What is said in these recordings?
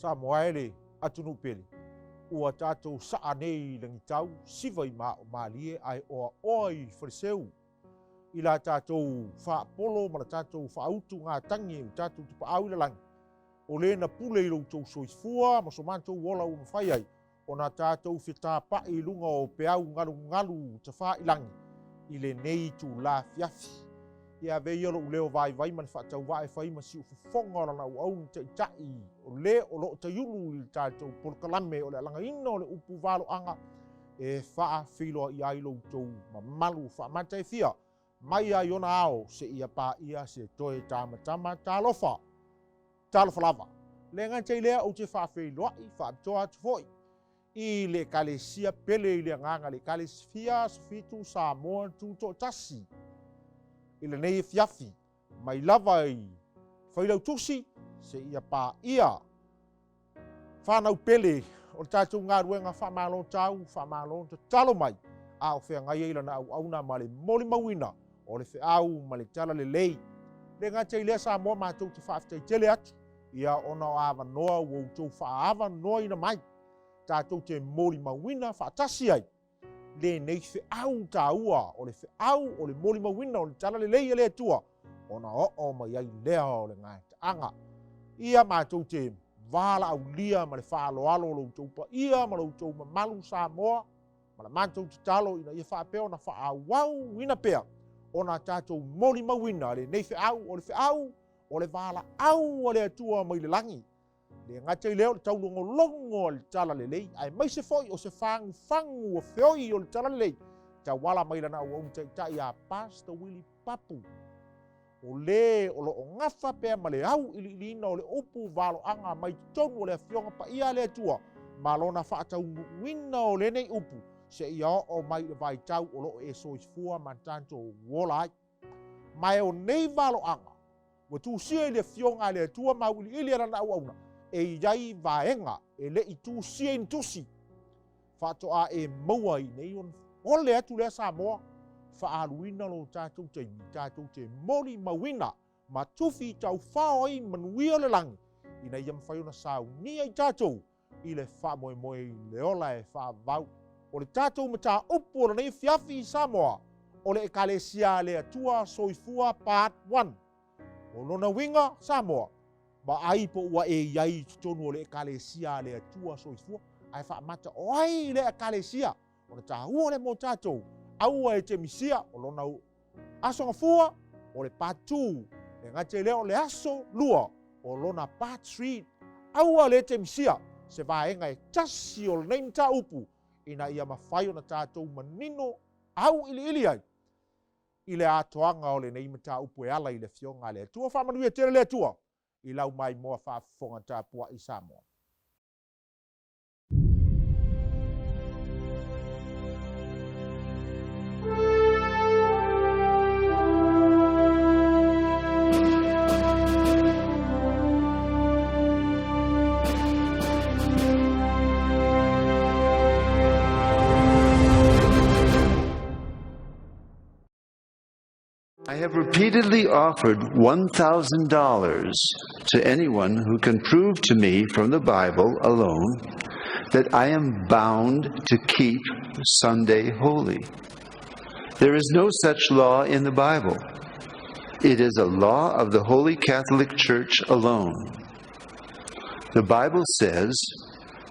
Samoa e le atunuu pele, ua tatou saa nei i lagitau, siva i maao malie ae oaoa i faleseu i la tatou faapolo ma la tatou faautugatagi ua tatou tapaau i lalagi, o le na pule i lo outou soifua ma so matou ola ua mafai ai ona tatou fetapa'i i luga o peau galugalu tafailagi i lenei itula afiafi. Ia ave ia lou leo vaivai ma le faatauvaa e fai ma siufofoga o lana auauna taitai o le o lo o taiulu i le tatou polokalame o le alagaina o le upu valoaga e faafeiloai ai lo outou mamalu faamata e fia mai lava i ona ao seia paia se toe tamatama talofa. Talofa lava. Le gata i lea ou te faafeiloai faapitoa atu foi i le Ekalesia pele i le agaga le Ekalesia Asofitu Samoa Tutoatasi i lenei afiafi mai lava i Failautusi seia paia Fanau pele o le tatou galuega faamalo tau, faamalo tatalo mai, a o feagai ai lana auauna ma le molimauina o le feau ma le tala lelei. Le gata i lea Samoa matou te faafetai tele atu ia ona o avanoa ua outou faaavanoaina mai tatou te molimauina faatasi ai lenei feau taua o le feau o le molimauina o le tala lelei a le Atua ona oo mai ai lea o le gataaga. Ia matou te valaaulia ma le faaaloalo lo outou paia ma lo outou mamalu Samoa ma la matou tatalo ina ia faapea ona faaauauina pea ona tatou molimauina lenei feau o le feau o le valaau a le Atua mai le lagi. Le gata i lea o le taulogologo a le talalelei, aemaise foi o se fagufagu ua feoi o le talalelei, tauala mai lana auauna taitai a Pastor Willie Papu, o le o lo o gafa pea ma le auiliiliina o le upu valoaga mai totonu o le Afioga Paia a le Atua ma lona faataunuuina o lenei upu seia oo mai i le vaitau o lo o e soifua ma tatou ola ai. Ma e o nei valoaga ua tusia i le Afioga a le Atua ma auiliili e lana auauna, e i ai vaega e le i tusia i ni tusi, faatoa e maua i nei ona ole atu lea Samoa, faaaluina lo tatou taimi tatou te molimauina ma tufi taufao ai manuia o le lagi, ina ia mafai ona saunia i tatou i le faamoemoe i le ola e faavavau. O le tatou mataupu o lenei afiafi i Samoa, o le Ekalesia a le Atua Soifua Part 1. O lona uiga, Samoa, vaai po ua e i ai i totonu o le Ekalesia a le Atua Soifua, ae faamata o ai lea Ekalesia? Ona taua lea mo tatou, aua e te misia, o lona aso gafua, o le part 2, le gata i lea o le aso lua, o lona part 3, aua le te misia se vaega e tasi o lenei mataupu ina ia mafai ona tatou manino auiliili ai i le atoaga o lenei mataupu e ala i le Afioga a le Atua. Faamanuia tele le Atua i lau maimoa faafofoga tapuai Samoa. I have repeatedly offered $1,000 to anyone who can prove to me from the Bible alone that I am bound to keep Sunday holy. There is no such law in the Bible. It is a law of the Holy Catholic Church alone. The Bible says,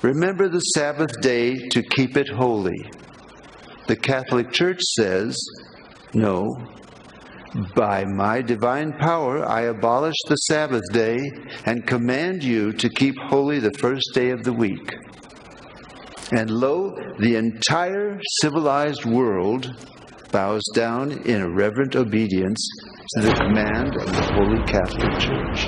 Remember the Sabbath day to keep it holy. The Catholic Church says, No, by my divine power I abolish the Sabbath day and command you to keep holy the first day of the week. And lo, the entire civilized world bows down in a reverent obedience to the command of the Holy Catholic Church.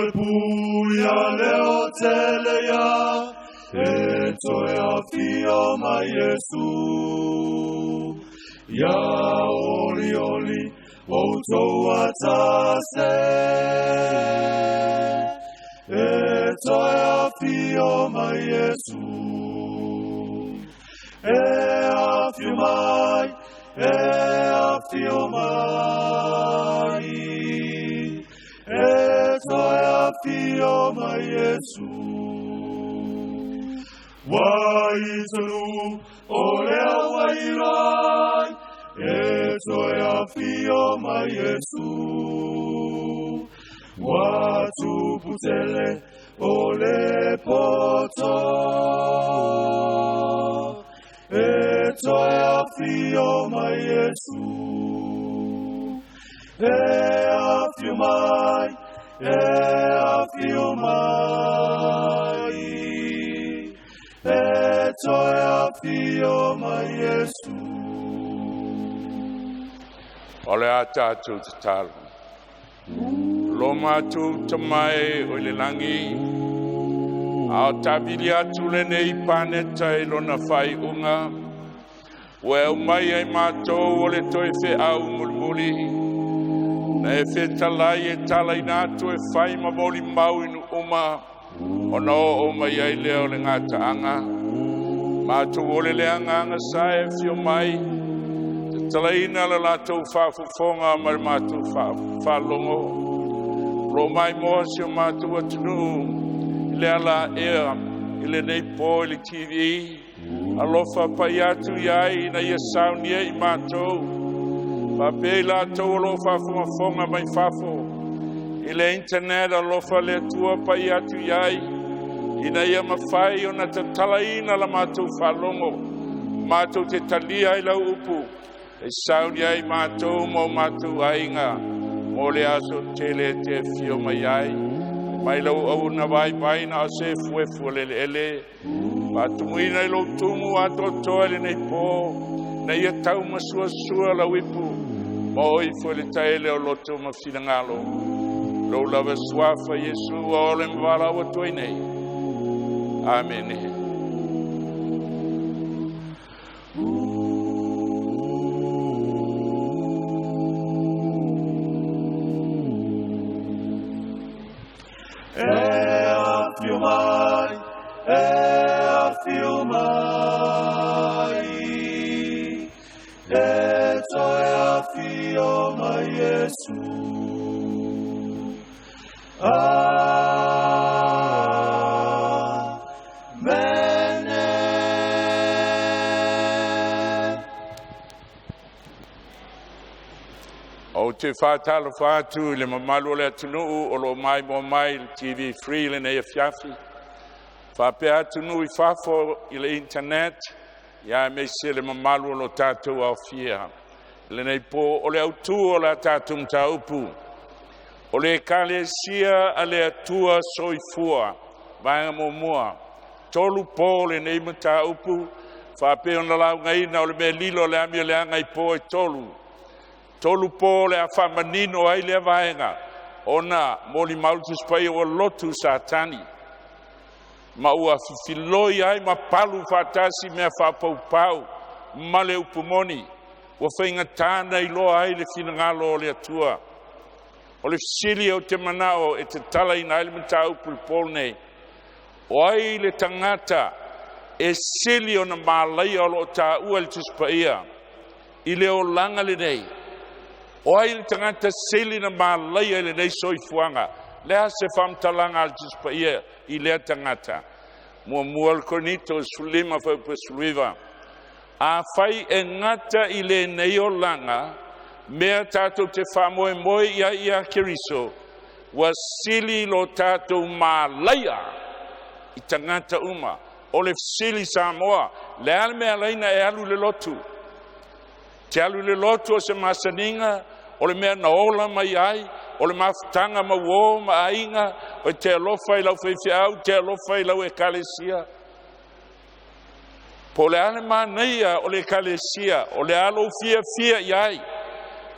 Toe puia leo tele ia, e toe afio mai Iesu. Ia oli oli, outou atase, e toe afio mai Iesu. E afio mai, e afio mai, e toe afio mai Iesu. Wai tonu o lea wairai, e toe afio mai Iesu. Wa tuputele o le poto, e toe afio mai Iesu. E afio mai, e afio mai, e toe afio mai Iesu. O le a tatou tatalo. Lo matou Tama e o i le lagi, a o tavili atu lenei paneta i lona faaiuga, ua e aumaia i matou o le toe feau mulimuli, na e fetalai e talaina atu e fai ma molimau i nuu uma, ona oo mai ai lea o le gataaga. Matou ole le agaga sa e afio mai, tatalaina le latou faafofoga ma le matou faalogo. Lo mai moa si o matou atunuu i le ala ea i lenei po i le TV. Alofa pai atu i ai ina ia saunia i matou. Faapea i latou o lo o faafogafoga mai fafo i le internet, alofa le Atua pai atu i ai ina ia mafai ona tatalaina la matou faalogo, matou te talia ai lau upu e saunia ai matou ma o matou aiga mo le aso tele e te afio mai ai. Mai lau auauna vaivai na o se efuefu o le eleele. Faatumuina i lou tumu atoatoa i lenei po, na ia tau masuasua lau ipu, ma o ifo i le taele o loto ma finagalo. Lou lava suafa Iesu ua ole ma valaau atu ai nei. Amene. E afio mai, e afio mai, e toe afio mai Iesu. Amene. Ou te faatalofa atu i le mamalu o le atunuu o lo o maimoa mai i le TV Free lenei afiafi, faapea atunuu i fafo i le internet, ia aemaise le mamalu o lo tatou aofia i lenei po. O le autu o le tatou mataupu, o le Ekalesia a le Atua Soifua, vaega muamua. 3 po lenei mataupu, faapea ona laugaina o le mea lilo o le amioleaga i po e 3. 3 po o le a faamanino ai lea vaega, ona molimau le Tusi Paia ua lotu Satani ma ua fifiloi ai ma palu faatasi mea faapaupau ma le upu moni, ua faigata na iloa ai le finagalo o le Atua. O le fesili ou te manao e tatalaina ai le mataupu i le po nei, o ai le tagata e sili ona malaia o lo o taua i le Tusi Paia i le olaga lenei? O ai le tagata sili na malaia i lenei soifuaga? Le a se faamatalaga a le Tusi Paia i lea tagata? 1 o Korinito 15 fuaiupu 19. Afai e gata i lenei olaga mea tatou te faamoemoe i ai ia Keriso, ua sili lo tatou malaia i tagata uma. O le fesili Samoa, le a le mea alaina e alu i le lotu? Te alu i le lotu o se masaniga, o le mea na ola mai ai, o le mafutaga ma uo ma aiga, o te alofa i lau faifeau, te alofa i lau ekalesia. Po le a le manaia o le ekalesia, o le a lou fiafia i ai,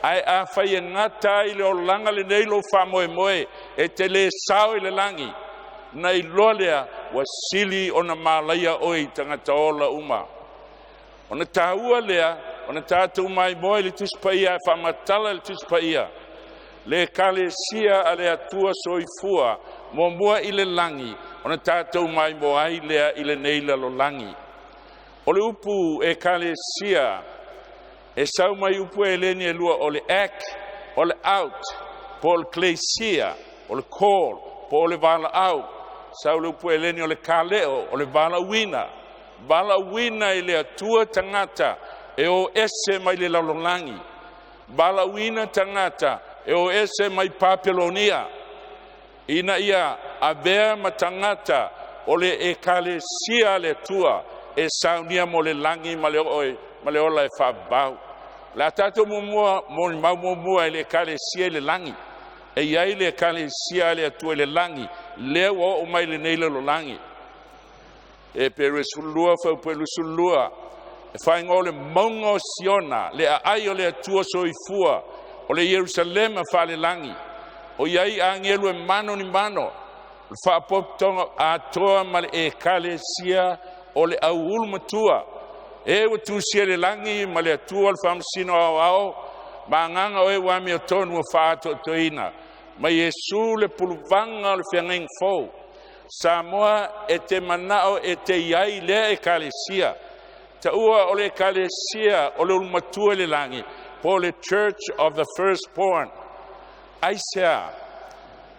ae afai e gata ai le olaga lenei lou faamoemoe, e te lē sao i le lagi, na iloa lea ua sili ona malaia oe i tagata ola uma. Ona tāua lea, ona tatou maimoa i le Tusi Paia e faamatala le Tusi Paia, le Ekalesia a le Atua soifua, muamua i le lagi, ona tatou maimoa ai lea i lenei lalolagi. O le upu Ekalesia e sau mai upu Heleni e lua o le ek, o le out, po o le klesia, o le call, po o le valaau. Sau le upu Heleni o le kaleo, o le valaauina. Valaauina e le Atua tagata e o ese mai le lalolagi. Valaauina tagata e o ese mai Papelonia, ina ia avea ma tagata o le Ekalesia a le Atua e saunia mo le lagi ma le oo ma le ola e faavavau. O le a tatou muamua molimau muamua i le Ekalesia i le lagi. E i ai le Ekalesia a le Atua i le lagi, lea ua oo mai lenei lalolagi. Heperu 12 fuaiupu 22, e faaigoa o le mauga o Siona, le aai o le Atua soifua, o le Ierusalema faalelagi, o i ai agelu e mano ni mano, o le faapotopotoga atoa ma le Ekalesia o le auulu matua, e ua tusia i le lagi ma le Atua o le faamasino aoao, ma agaga o e ua amiotonu ua faaatoatoina, ma Iesu le puluvaga o le feagaiga fou. Samoa e te manao e te i ai lea Ekalesia. Taua o le Ekalesia o le ulumatua i le lagi, po o le Church of the Firstborn. Aisea?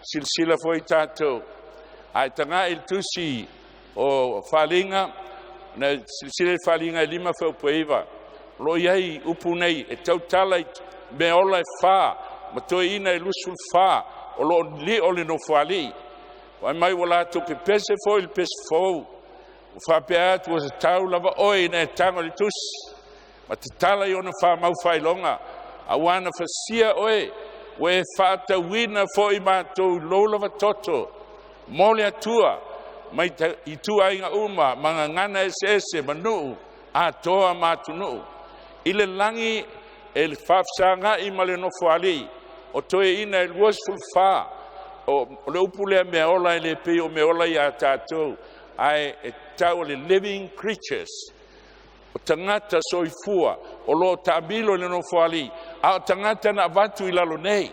Silasila foi tatou, ae tagai i le tusi o Faaaliga, na silasila i Faaaliga e 5 fuaiupu e 9, o lo o i ai upu nei e tautala i meaola e fa ma toeaiina e 24 o lo o lio le Nofoalii. Fai mai ua latou pepese foi i le pese fou, ua faapea atu ua tatau lava oe ina e tago i le tusi ma tatala i ona famau faailoga, auā na fasia oe, ua e faatauina foi matou i lou lava toto mo le Atua mai ituaiga uma ma gagana eseese ma nuu atoa ma atunuu. I le lagi e faafesagai ma le Nofoalii o toeaiina e 24. O le upu lea meaola e le pei o meaola ia tatou, ae e tau o le living creatures, o tagata soifua o lo o taamilo i le Nofoalii, a o tagata na avatu i lalo nei.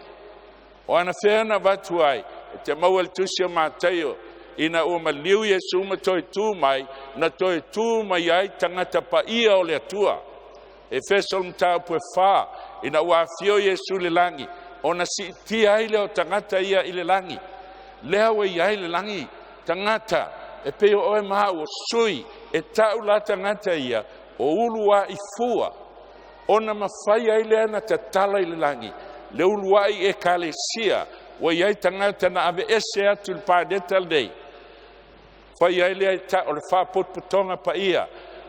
O anafea na avatu ai? E te maua i le tusi o Mataio, ina ua maliu Iesu ma toe tu mai, na toe tu mai ai tagata paia o le Atua. Efeso le mataupu e 4, ina ua afio Iesu i le lagi, ona siitia ai lea o tagata ia i le lagi. Lea ua i ai le lagi tagata e pei o oe ma au o sui, e tau la tagata ia o uluai fua, ona mafai ai lea na tatala i le lagi le uluai Ekalesia ua i ai tagata na aveese atu i le paleta lenei. Fai ai lea o le faapotopotoga paia,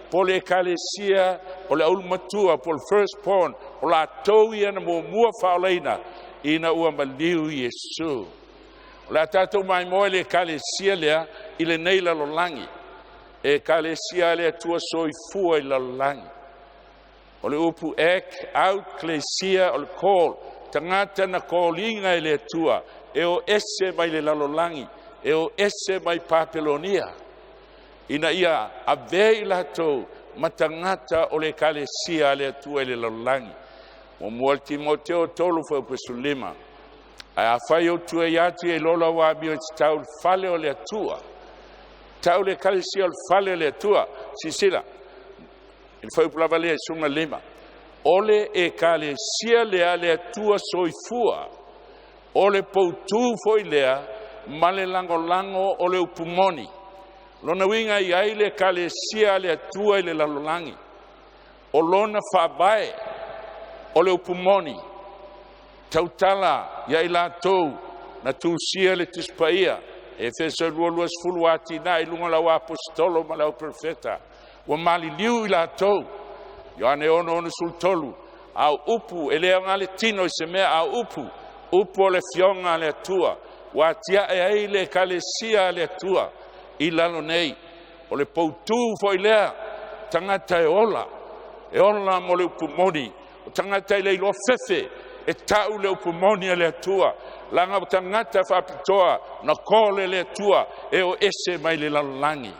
po o le Ekalesia o le aulumatua, po o le firstborn, o latou ia na muamua faaolaina ina ua maliu Iesu. O le a tatou maimoa i le Ekalesia lea i lenei lalolagi, Ekalesia a le Atua soifua i le lalolagi. O le upu ek, out, klesia, o le call, tagata na koliga e le Atua e o ese mai le lalolagi, e o ese mai Papelonia, ina ia avea i latou ma tagata o le Ekalesia a le Atua i le lalolagi. Muamua Timoteo 3 fuaiupu 15. Ae afai ou tuai atu ia iloa lau amio e tatau i le fale o le Atua, tau le Ekalesia o le fale o le Atua. Silasila i le fuaiupu lava lea 15, o le Ekalesia lea le Atua soifua, o le poutū foi lea ma le lagolago o le upu moni. Lona uiga e i ai le Ekalesia a le Atua i le lalolagi, o lona faavae o le upu moni, tautala ia i latou na tusia le Tusi Paia, Efeso 2:20, atinae i luga o le auaposeitolo ma le auperofeta, ua maliliu i latou. Ioane 6:63, a o upu e le aoga le tino i se mea, a o upu, upu o le Afioga a le Atua, ua atiae ai le Ekalesia a le Atua i lalo nei. O le poutū foi lea, tagata e ola, e ola mo le upu moni, o tagata e le iloa fefe. e ta'u le upu moni a le Atua, laga o tagata faapitoa na call e le Atua e o ese mai le lalolagi.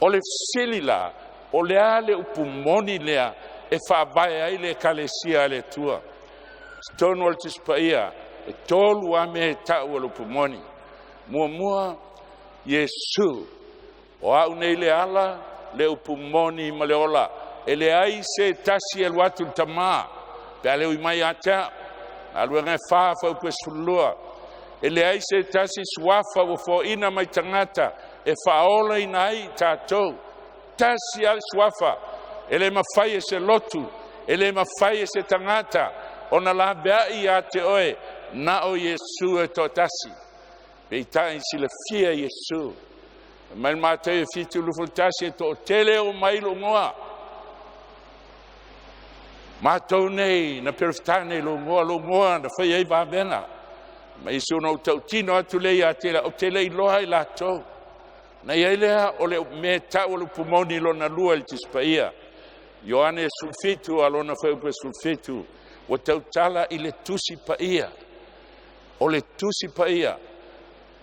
O le fesili la, o le a le upu moni lea e faavae ai le Ekalesia a le Atua? Totonu o le Tusi Paia e tolu lava mea e ta'u o le upu moni. Muamua, Iesu, o a'u nei le ala, le upu moni ma le ola, e leai se tasi e alu atu i le Tamā pe a le ui mai ia te a'u. Galuega e 4 fuaiupu 12. E leai se tasi suafa ua foaina mai tagata e faaolaina ai i tatou. Tasi lava le suafa, e le mafai e se lotu, e le mafai e se tagata ona laveai ia te oe, na o Iesu e toatasi. Peitai silafia Iesu. Mai le Mateo 7:21, e toatele o mai lou igoa. Matou nei na perofetane i lou igoa na fai ai vavega. Ma Iesu na ou tautino atu lea ia te ou te le iloa i latou. Na iai lea o le mea tau o le upu moni lona lua i le Tusi Paia. Ioane 17 alona fuaiupu 17, ua tautala i le Tusi Paia. O le Tusi Paia,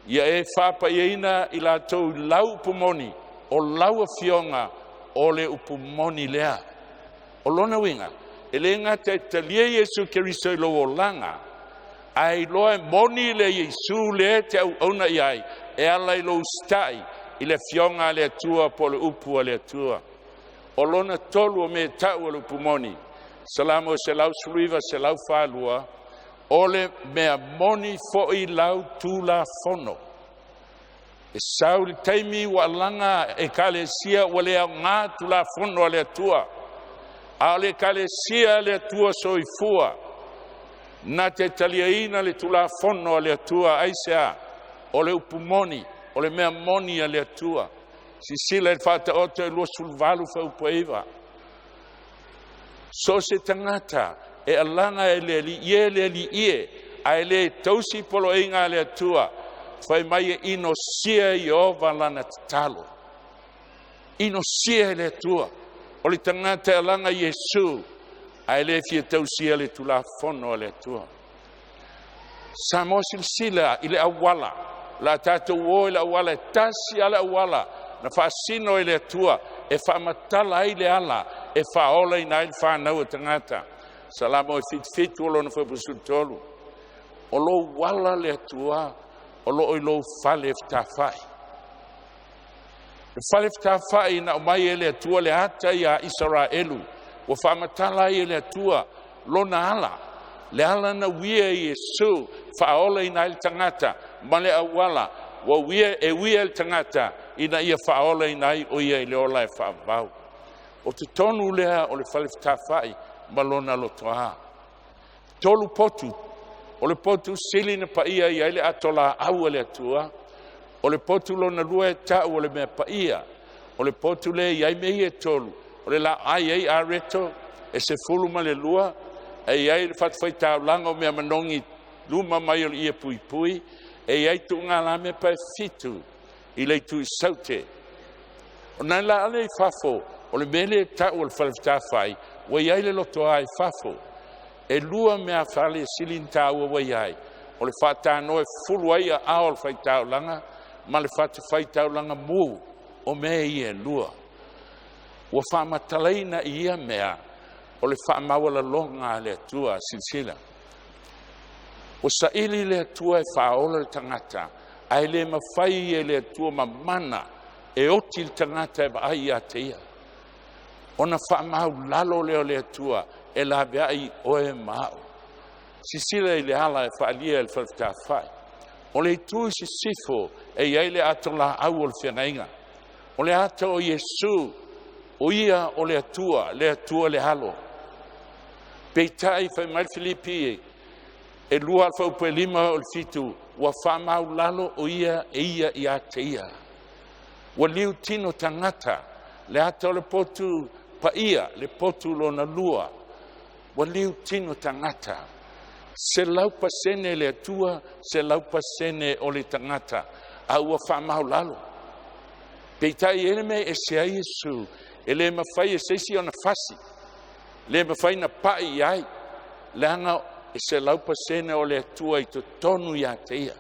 ia e faapaiaina i latou i lau upu moni, o lau afioga o le upu moni lea. O lona uiga, e le gata e talia Iesu Keriso i lou olaga, ae iloa e moni le Iesu lea e te auauna i ai, e ala i lou usitai i le afioga a le Atua po o le upu a le Atua. O lona tolu o mea tau o le upu moni, Salamo 119, 142, o le mea moni foi lau Tulafono. E sau le taimi ua alaga Ekalesia ua le aoga Tulafono a le Atua, a o le Ekalesia a le Atua soifua na te taliaina le Tulafono a le Atua. Aisea? O le upu moni, o le mea moni a le Atua. Silasila i le Faataoto e 28 fuaiupu 9. So o se tagata e alaga e le Alii e le Alii e, ae le tausi poloaiga a le Atua, fai mai e inosia Ieova lana tatalo. Inosia e le Atua. O le tagata e alaga Iesu, ae le fia tausia le Tulafono a le Atua. Samoa, silasila i le auala, la tatou o i le auala, e tasi lava le auala na faasino e le Atua e faamatala ai le ala e faaolaina ai le fanau a tagata. Salamo e 77 o lona fuaiupu 13. O lou ala le Atua o loo i lou fale fetafai. Le fale fetafai na aumai e le Atua le ata ia Isaraelu, ua faamatala ai e le Atua lona ala, le ala na uia e Iesu faaolaina ai le tagata, ma le auala ua uia e uia le tagata ina ia faaolaina ai o ia i le ola e faavavau. O totonu lea o le fale fetafai ma lona lotoa. Tolu potu, o le potu sili na paia i ai le atolaau a le Atua, o le potu lona lua e tau o le mea paia, o le potu lea i ai mea ia e tolu, o le laai ai areto e 12, e i ai le fatafaitaulaga o mea manogi luma mai o le ie puipui, e i ai tuugalame pa e 7 i le itu i saute. O nai la ale i fafo, o le mea lea e tau o le fale fetafai, ua i ai le lotoa i fafo. E lua mea fale sili na tāua ua i ai, o le faatanoa e fufulu ai aao o le faitaulaga ma le fatafaitaulaga mu, o mea ia e lua. Ua faamatalaina i ia mea o le faamaualaloga a le Atua. Silasila. Ua saili le Atua e faaola le tagata, ae le mafai e le Atua mamana e oti le tagata e vaai ia te ia. Ona faamaulalo lea o le Atua e laveai oe ma a'u. Silasila i le ala e faaalia e le falefetafai. O le itu i sisifo e i ai le atolaau o le feagaiga. O le ata o Iesu, o ia o le Atua, le Atua le Alo. Peitai fai mai le Filipi e 2 fuaiupu 5 o le 7, ua faamaulalo o ia e ia ia te ia. Ua liutino tagata, le ata o le potu paia, le potu lona lua, ua liutino tagata. 100% le Atua, 100% o le tagata, a ua faamaulalo. Peitai e le mea ese ai Iesu, e le mafai e se isi ona fasi, le mafai na pai i ai. Leaga e 100% o le Atua i totonu ia te ia.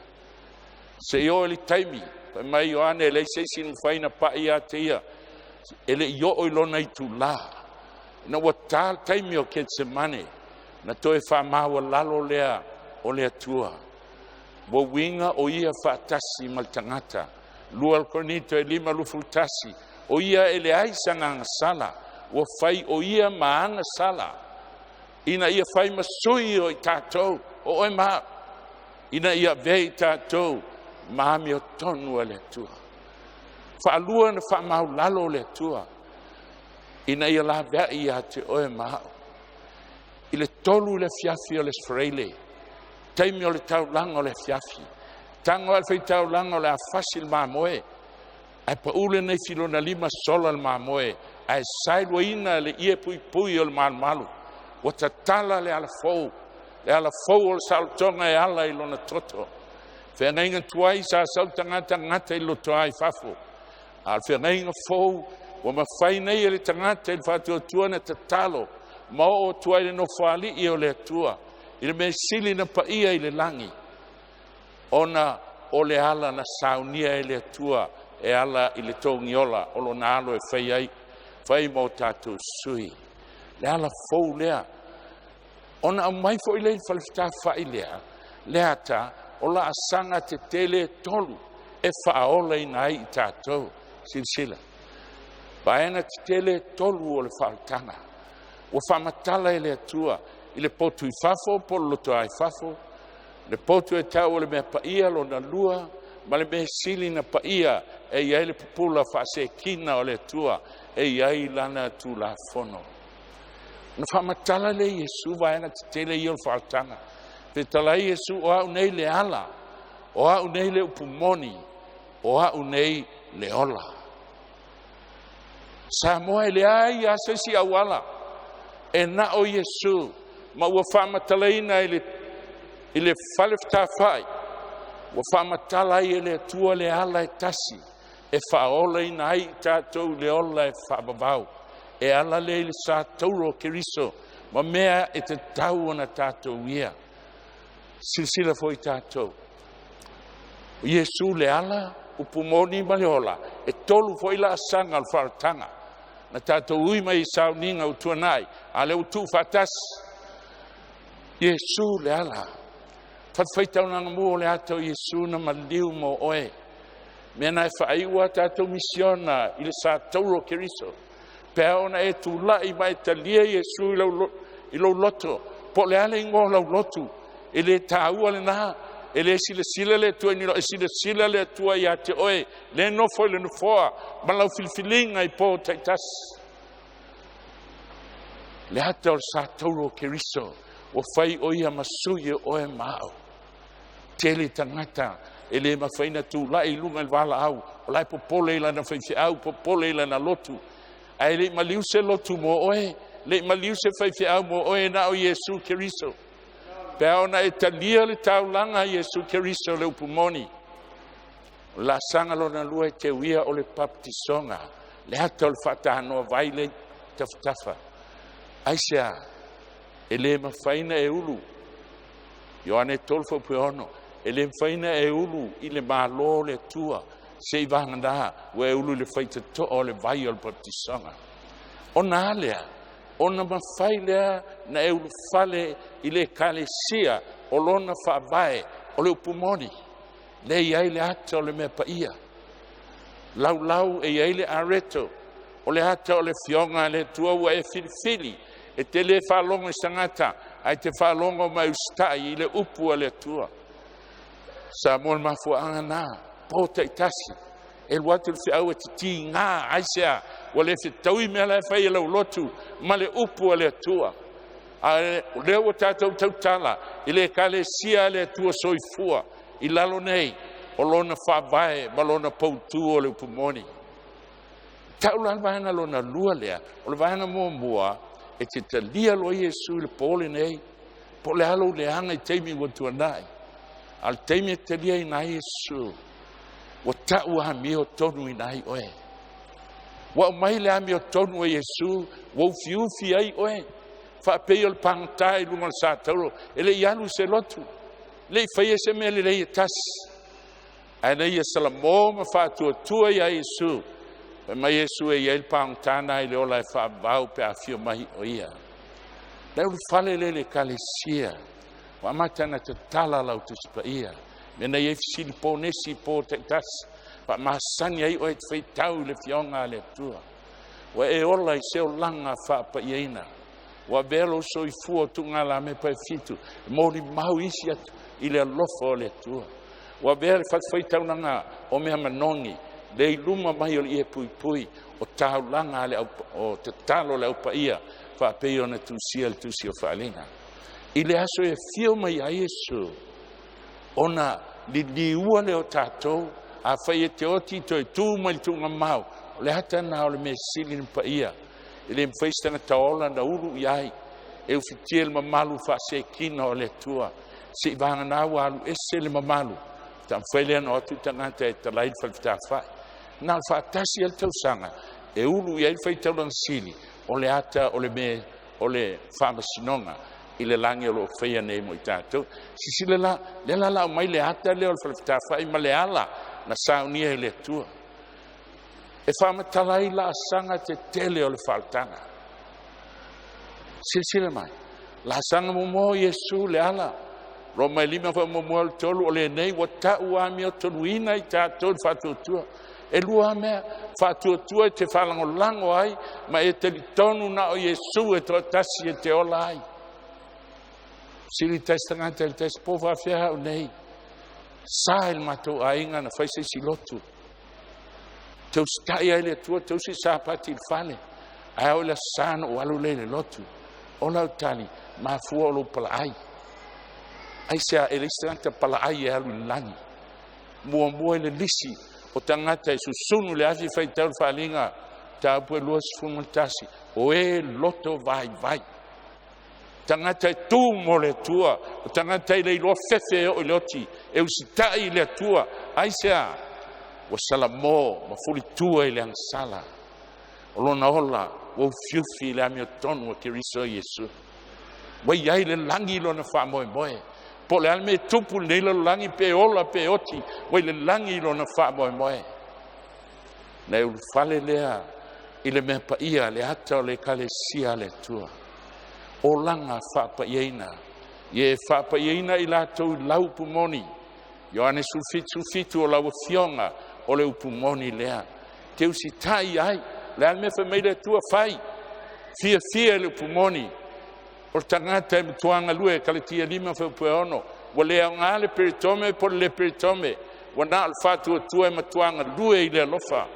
Seia oo i le taimi, fai mai Ioane, e leai se isi e mafai ona pai ia te ia, e le i oo i lona itulā. Ina ua ta le taimi o Ketesemane, na toe faamaualalo lea o le Atua. Ua uiga o ia faatasi ma le tagata. 2 Korinito 5:21, o ia e leai sana agasala, ua fai o ia ma agasala, ina ia fai ma sui o i tatou, o oe ma au, ina ia avea i tatou ma amiotonu a le Atua. Faalua na faamaulalo le Atua, ina ia laveai ia te oe ma au. I le 3 i le afiafi o le Aso Faraile, taimi o le taulaga o le afiafi, tago a le faitaulaga o le a fasi le mamoe, ae pau le naifi lona lima sola le mamoe, ae saeluaina le ie puipui o le malumalu. Ua tatala le alafou, le alafou o le saolotoga e ala i lona toto. Feagaiga tuai sa sau le tagata gata i le lotoa i fafo, a o le feagaiga fou ua mafai nei e le tagata i le faatuatua na tatalo ma oo atu ai i le nofoalii o le Atua i le mea sili na paia i le lagi, ona o le ala na saunia e le Atua e ala i le togiola o lona alo e fai ai fai ma o tatou sui. Le ala fou lea ona aumai foi lea i le falefetafai lea le ata o laasaga tetele e tolu e faaolaina ai i tatou. Silasila, vaega tetele e tolu o le faaolataga ua faamatala e le Atua i le potu i fafo po o le lotoa i fafo, le potu e tau o le mea paia lona lua, ma le mea sili na paia e i ai le pupula faasekina o le Atua e i ai lana Tulafono. Na faamatala lea e Iesu vaega tetele ia o le faaolataga. Fetalai Iesu, o au nei le ala, o au nei le upu moni, o au nei le ola. Samoa, e leai lava se isi auala, e na o Iesu, ma ua faamatalaina i le falefetafai, ua faamatala ai e le Atua le ala e tasi e faaolaina ai i tatou le ola e faavavau, e ala lea i le sa tauro o Keriso ma mea e tatau ona tatou ia. Silasila foi tatou, o Iesu le ala, upu moni ma le ola, e tolu foi laasaga o le faaolataga na tatou ui mai i sauniga ua tuanai, a lea ua tuufaatasi. Iesu le ala, fatafaitaulaga o le ata o Iesu na maliu mo oe, mea na e faaiu a tatou misiona i le sa tauro o Keriso. Pe a ona e tulai ma e talia Iesu i lou loto, po o le a le igoa o lau lotu, e le taua lena, e le silasila le Atua i ni e silasila le Atua ia te oe, le nofo i le nofoa ma lau filifiliga i po taitasi. Le ata o le sa tauro o Keriso ua fai o ia ma sui o oe ma au. Tele tagata e le mafai na tulai i luga i le valaau, o la e popole i lana faifeau, popole i lana lotu, ae le i maliu se lotu mo oe, le i maliu se faifeau mo oe, na o Iesu Keriso. Pe a ona e talia le taulaga a Iesu Keriso le upu moni. O le laasaga lona lua e teuia o le baptisoga, le ata o le faatanoa vai le tafatafa. Aisea? E le mafai na e ulu, Ioane 3:6, e le mafai na e ulu i le malo o le Atua se i vagana ua e ulu i le faitatoa o le vai o le baptisoga. Ona a lea, ona mafai lea na e ulufale i le ekalesia o lona faavae o le upu moni, le i ai le ata o le mea paia. Laulau e i ai le areto o le ata o le fioga a le Atua ua e filifili, e te le faalogo i sagata, ae te faalogo mai usitai i le upu a le Atua. Samoa, le mafuaaga na, po taitasi, e alu atu le feau e titiga, aisea? Ua le fetaui mea la e fai e lau lotu ma le upu a le Atua. A o lea ua tatou tautala i le ekalesia a le Atua soifua i lalo nei o lona faavae ma lona poutu o le upu moni. Tau la le vaega lona lua lea, o le vaega muamua e te talia loa Iesu i le po lenei, po o le a lou leaga i taimi ua tuanai, a o le taimi e talia ina ai Iesu, ua tau amio tonu ina ai oe. Ua aumai le amio tonu a Iesu, ua ufiufi ai oe. Faapei o le pagota i luga o le satauro, e le i alu i se lotu, le i faia se mea lelei e tasi. Ae na ia salamo ma faatuatua ia Iesu. Fai mai Iesu e i ai le pagota na i le ola e faavavau pe afio mai o ia. Le ulufale lea i le ekalesia, ua amata ona tatala lau Tusi Paia. Mea na i ai fesili po nesi po taitasi, faamasani ai oe e te faitau i le Afioga a le Atua. Ua e ola i se olaga faapaiaina. Ua avea lou soifua o tuugalamepa e fitu, e molimau isi atu i le alofa o le Atua. Ua avea le fatafaitaulaga o mea manogi, le i luma mai o le ie puipui, o taulaga a le au, o tatalo le aupaia, faapei ona tusia le tusi o faaliga. I le aso e afio mai ai Iesu, ona liliua lea o tatou, a fai e te oti toe tu mai le tuugamau, o le ata na o le mea sili na paia. E le mafai se tagata ola na ulu i ai, e ufitia le mamalu faasekina o le Atua. Se i vagana ua alu ese le mamalu, taumafai lea na o atu tagata e talai le falefetafai. Na o le faatasi ai le tausaga, e ulu i ai le faitaulaga sili, o le ata o le mea o le faamasinoga i le lagi o lo o faia nei mo i tatou. Sisila la, lea la lau mai le ata lea o le falefetafai ma le ala na saunia e le Atua. E faamatala ai laasaga tetele o le faaolataga. Silasila mai, laasaga muamua o Iesu le ala. Roma e 5 faamuamua o le 3 o lenei ua tau amiotonuina i tatou le faatuatua. E lua mea, faatuatua e te faalagolago ai, ma e talitonu na o Iesu e toatasi e te ola ai. Sili tasi tagata i le tasi po faafea au nei. Sa i le matou aiga na fai se isi lotu. Tausitai ai le Atua, tausi sapati i le fale. Ae au i le aso Sa na ou alu lea i le lotu. O lau tali, mafua o lou palaai. Aisea, e leai se tagata palaai e alu i le lagi. Muamua i le lisi o tagata e susunu le afi faitau le faaliga, mataupu e 21, o e loto vaivai. Tagata e tu mo le Atua, o tagata e le iloa fefe e oo i le oti, e usitai i le Atua. Aisea, ua salamo ma fulitua i le agasala. O lona ola ua ufiufi i le amiotonu a Keriso Iesu. Ua i ai le lagi lona faamoemoe. Po o le a le mea e tupu i lenei lalolagi, pe ola pe oti, ua i le lagi lona faamoemoe. Na e ulufale lea i le mea paia, le ata o le ekalesia a le Atua. Olaga faapaiaina. Ia e faapaiaina i latou i lau upu moni. Ioane 17:17 o lau afioga o le upu moni lea. Te usitai ai, le a le mea fai mai le Atua fai, fiafia i le upu moni. O le tagata e matua galue, Kalatia 5 fuaiupu e 6, ua le aoga le peritome po o le le peritome, ua na o le faatuatua e matua galue i le alofa.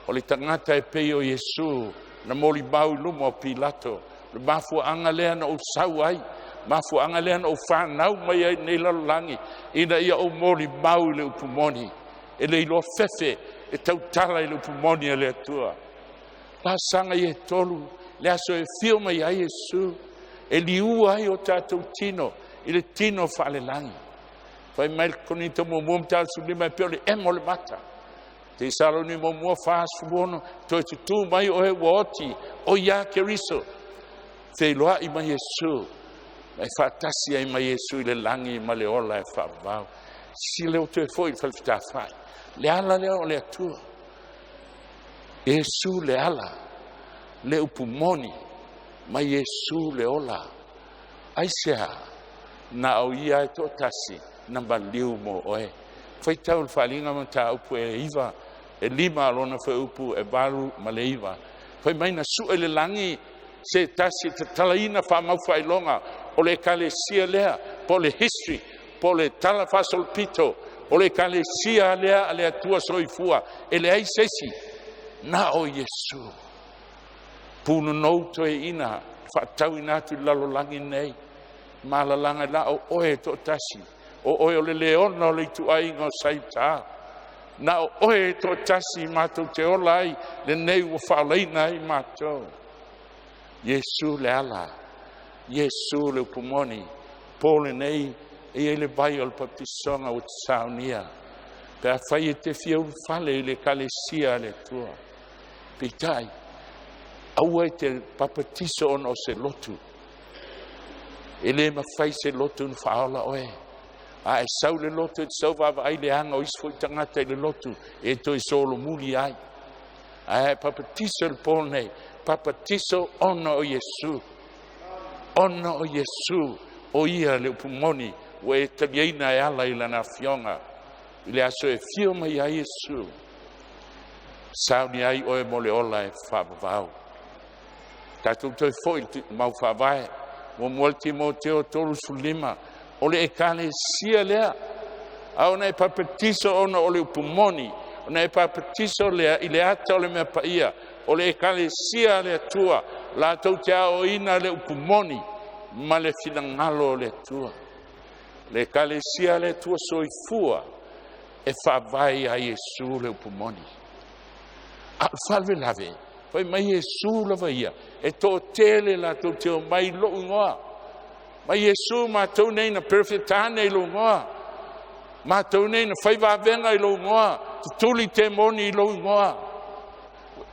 O le tagata e pei o Iesu na molimau i luma o Pilato, le mafuaaga lea na ou sau ai, mafuaaga lea na ou fanau mai ai nei lalolagi, ina ia ou molimau i le upu moni. E le iloa fefe e tautala i le upu moni a le Atua. Laasaga ia e tolu, le aso e fio mai ai Iesu, e liua ai o tatou tino i le tino faalelagi. Fai mai le Korinito muamua mataupu 15 e pei o le emo o le mata. Tesaloni muamua 46, toe tutū mai oe ua oti, o ia Keriso. Feiloai mai Iesu, ma e faatasi ai mai Iesu i le lagi ma le ola e faavavau. Sile o toe foi i le falefetafai. Le ala lea o le Atua. Iesu le ala, le upu moni, ma Iesu le ola. Aisea, na o ia e toatasi na maliu mo oe. Faitau le faaliga mataupu e 9, e 5 lona fuaiupu e 8 ma le 9. Fai mai na sue le lagi se tasi e tatalaina faamaufaailoga o le ekalesia lea, po o le history, po o le tala faasolopito o le ekalesia lea a le Atua soifua, e leai se isi na o Iesu. Punonou toeaina faatauina atu i le lalolagi nei, malalaga la o oe e toatasi, o oe o le leona o le ituaiga o Saita. Na o oe e toatasi matou te ola ai, lenei ua faalaina ai matou. Iesu le ala, Iesu le upu moni. Po lenei e i ai le vai o le baptisoga ua te saunia. Pe a fai e te fia ulufale i le ekalesia a le Atua. Peitai, aua e te papatiso ona o se lotu. E lē mafai se lotu ona faaola oe. A e sau i le lotu e te sau vaavaai leaga o isi foi tagata i le lotu e toe solomuli ai. Ae a e papatiso i le po lenei, papatiso ona o Iesu. Ona o Iesu, o Ia le upu moni ua e taliaina e ala i Lana Afioga. I le aso e afio mai ai Iesu, sauni ai oe mo le ola e faavavau. Tatou toe foi i le mau faavae, muamua le Timoteo 35, o le ekalesia lea, a ona e papatiso ona o le upu moni, ona e papatiso lea i le ata o le mea paia, o le ekalesia a le Atua, latou te aoaoina le upu moni ma le finagalo o le Atua. Le ekalesia a le Atua soifua e faavae ia Iesu le upu moni. A o le faalavelave, fai mai Iesu lava ia, e toatele latou te omai i lou igoa. Mai Iesu matou nei na perofeta nei i lou igoa. Matou nei na fai vavega i lou igoa, tutuli temoni i lou igoa.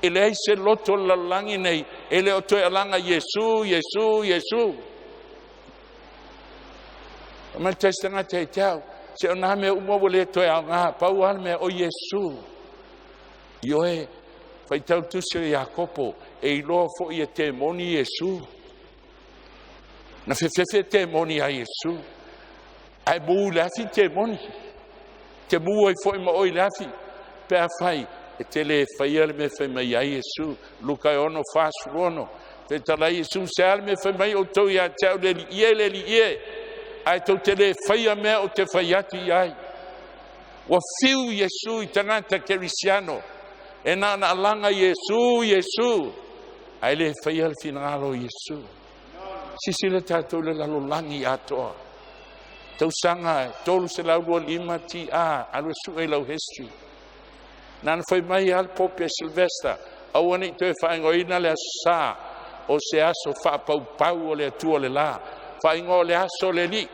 E leai se loto o le lalolagi nei e le o toe alaga Iesu, Iesu, Iesu. Fai mai le tasi tagata ia te au, se o nā mea uma ua le toe aoga, pau lava le mea o Iesu. Ioe, faitau le tusi o Iakopo, e iloa foi e temoni Iesu. Na fefefe temoni ia Iesu, ae mu i le afi temoni. Te mu ai foi ma oe i le afi, pe afai e te le faia le mea e fai mai ai Iesu. Luka e 6:46, fetalai Iesu, se a le mea e fai mai outou ia te au, le Alii e, le Alii e, ae tou te le faia mea ou te fai atu i ai. Ua fiu Iesu i tagata kerisiano, e na ona alaga Iesu, Iesu, ae le faia le finagalo o Iesu. Silasila tatou i le lalolagi atoa. Tausaga 325 TA, alu e sue i lau history. Na ona fai mai lava le Pope Sylvester, aua ne i toe faaigoaina le aso Sa o se aso faapaupau o le Atua o le la. Faaigoa o le aso o le Alii,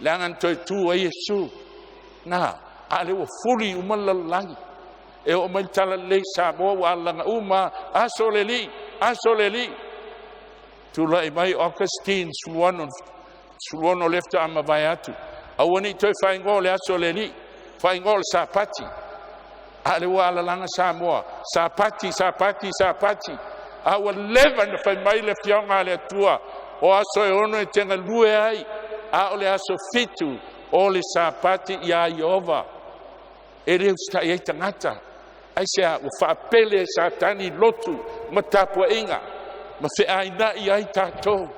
leaga na toe tu ai Iesu. Na, a o lea ua fuli uma le lalolagi. E oo mai le talalelei i Samoa ua alalaga uma aso o le Alii, aso o le Alii. Tulai mai Augustine 16, 16 lea faatoa mavae atu. Aua ne i toe faaigoa o le aso o le Alii, faaigoa o le Sapati. A o lea ua alalaga Samoa, Sapati, Sapati, Sapati. A ua leva ona fai mai le Afioga a le Atua, o aso e 6 e te galue ai, a o le aso 7 o le Sapati iā Ieova. E le usitai ai tagata. Aisea? Ua faapele e Satani lotu ma tapuaiga ma feaina'i ai tatou.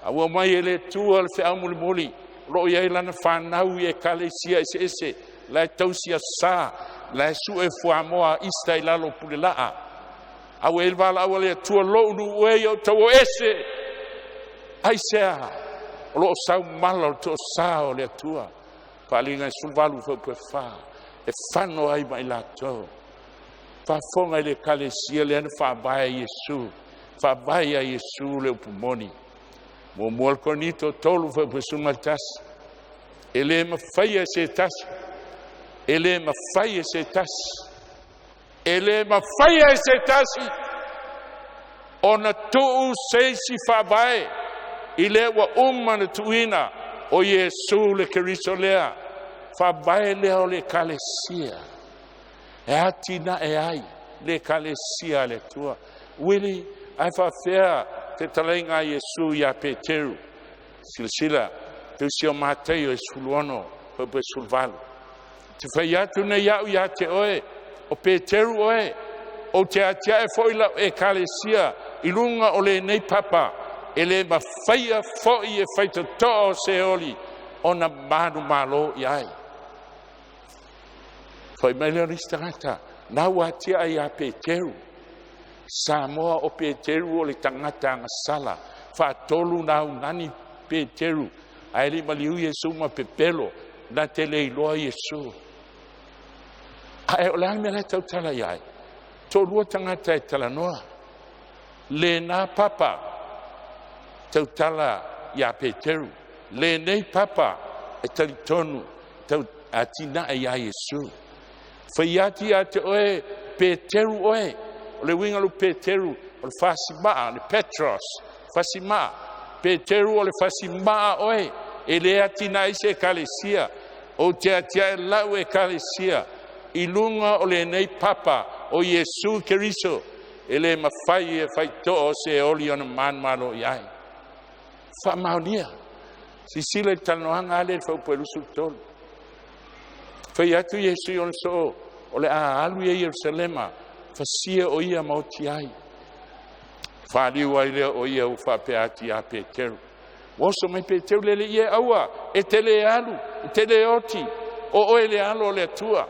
A ua omai e le Atua le feau mulimuli, o lo o i ai lana fanau i ekalesia eseese, la e tausi aso Sa, la e sue fuamoa Easter i lalo o Pulelaa. A ua i ai le valaau a le Atua, lou nuu e, ia outou o ese. Aisea? O lo o sau mala o le toasa o le Atua. Faaaliga e 18 fuaiupu e 4, e fano ai ma i latou. Faafofoga i le ekalesia lea na faavae e Iesu, faavae ia Iesu le upu moni. Muamua le Korinito 3 fuaiupu 11, e le mafaia e se tasi, e le mafai e se tasi, e le mafaia e se tasi ona tuu se isi faavae i lea ua uma ona tuuina o Iesu le Keriso lea, faavae lea o le ekalesia e atinae ai le ekalesia a le Atua. Uili, ae faafefea fetalaiga a Iesu ia Peteru? Silasila, tusi o Mataio e 16, fuaiupu e 18. Te fai atu nei au ia te oe, o Peteru oe, ou te atiae foi lau ekalesia i luga o lenei papa, e le mafaia foi e faitotoa o Seoli ona manumalo i ai. Fai mai lea o le isi tagata, na ua atiae ia Peteru. Samoa o Peteru o le tagata agasala, faatolu na augani Peteru, ae le i maliu Iesu ma pepelo, na te le iloa Iesu. Ae o le a le mea la e tautala i ai? Toalua tagata e talanoa. Lena papa tautala ia Peteru, lenei papa e talitonu tau atinae ia Iesu. Fai atu ia te oe, Peteru oe, o le uiga o le Peteru, o le fasimaa, le Petros, fasimaa. Peteru o le fasimaa oe, e le atinae se ekalesia. Ou te atiae lau ekalesia i luga o lenei papa o Iesu Keriso, e le mafai e faitoa o Seoli ona manumalo i ai. Faamaonia. Silasila i le talanoaga lea i le fuaiupu 23. Fai atu Iesu i ona soo, o le a alu ia i Yerusalema, fasia o ia ma oti ai. Faliu ai lea o ia ua faapea atu ia Peteru. Ua oso mai Peteru lele ia aua, e te le alu, e te le oti, o oe le alo o le Atua.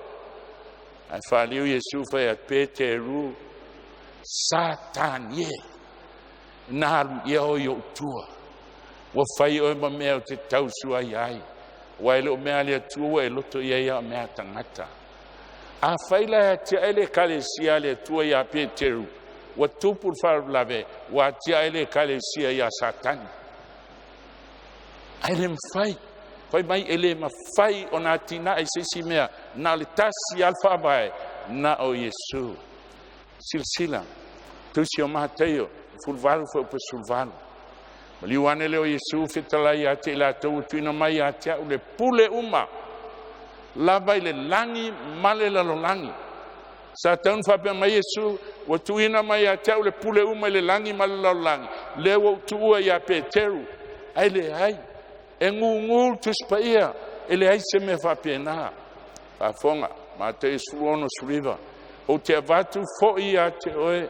Ae faaliu Iesu fai atu, Peteru, Satani e, na alu ia oe i ou tua. Ua fai oe ma mea o te tausuai ai. Ua e le o mea a le Atua ua e loto i ai a o mea a tagata. Afai la e atiae le ekalesia a le Atua ia Peteru, ua tupu le faalavelave, ua atiae le ekalesia ia Satani. Ae le mafai, fai mai e le mafai ona atinae se isi mea, na o le tasi lava le faavae, na o Iesu. Silasila, Tusi o Mataio, 18 fuaiupu 18. Maliu ane lea o Iesu fetalai ia te i latou, ua tuuina mai ia te au le pule uma lava i le lagi ma le lalolagi. Sa tatau ona faapea mai Iesu, ua tuuina mai ia te au le pule uma i le lagi ma le lalolagi, lea ua ou tuua ia Peteru. Ae leai, e gugu le Tusi Paia, e leai se mea faapena. Faafofoga, Mataio 16:19, ou te avatu foi ia te oe,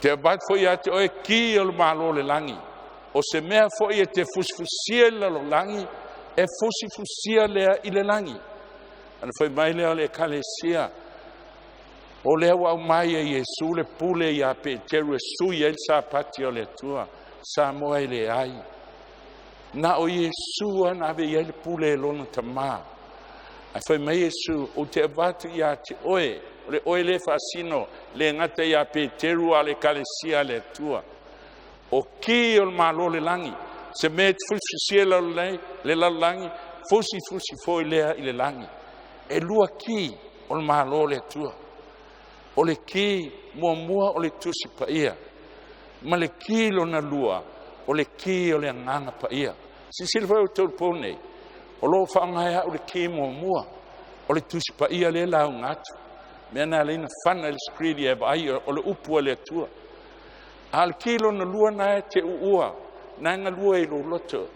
te avatu foi ia te oe ki o le Malo o le lagi. O se mea foi e te fusifusia i le lalolagi, e fusifusia lea i le lagi. Ana fai mai lea o le ekalesia, o lea ua aumai e Iesu le pule ia Peteru e sui ai le Sapati o le Atua. Samoa e leai. Na o Iesu na ave i ai le pule e lona tamā. Ae fai mai Iesu, ou te avatu ia te oe, o le oe le faasino, le gata ia Peteru a le ekalesia a le Atua. O ki o le Malo o le lagi, se mea e te fusifusia le lalolagi, fusifusi foi lea i le lagi. E lua ki o le Malo o le Atua. O le ki muamua o le Tusi Paia, ma le ki lona lua o le ki o le Agaga Paia. Silasila foi outou i le po nei, o lo o faaaoga e au le ki muamua o le Tusi Paia lea e lauga atu. Mea na ala ai ona fana i le screen e vaai o le upu a le Atua. A o le ki lona lua na e te uua, na e galue i lou loto,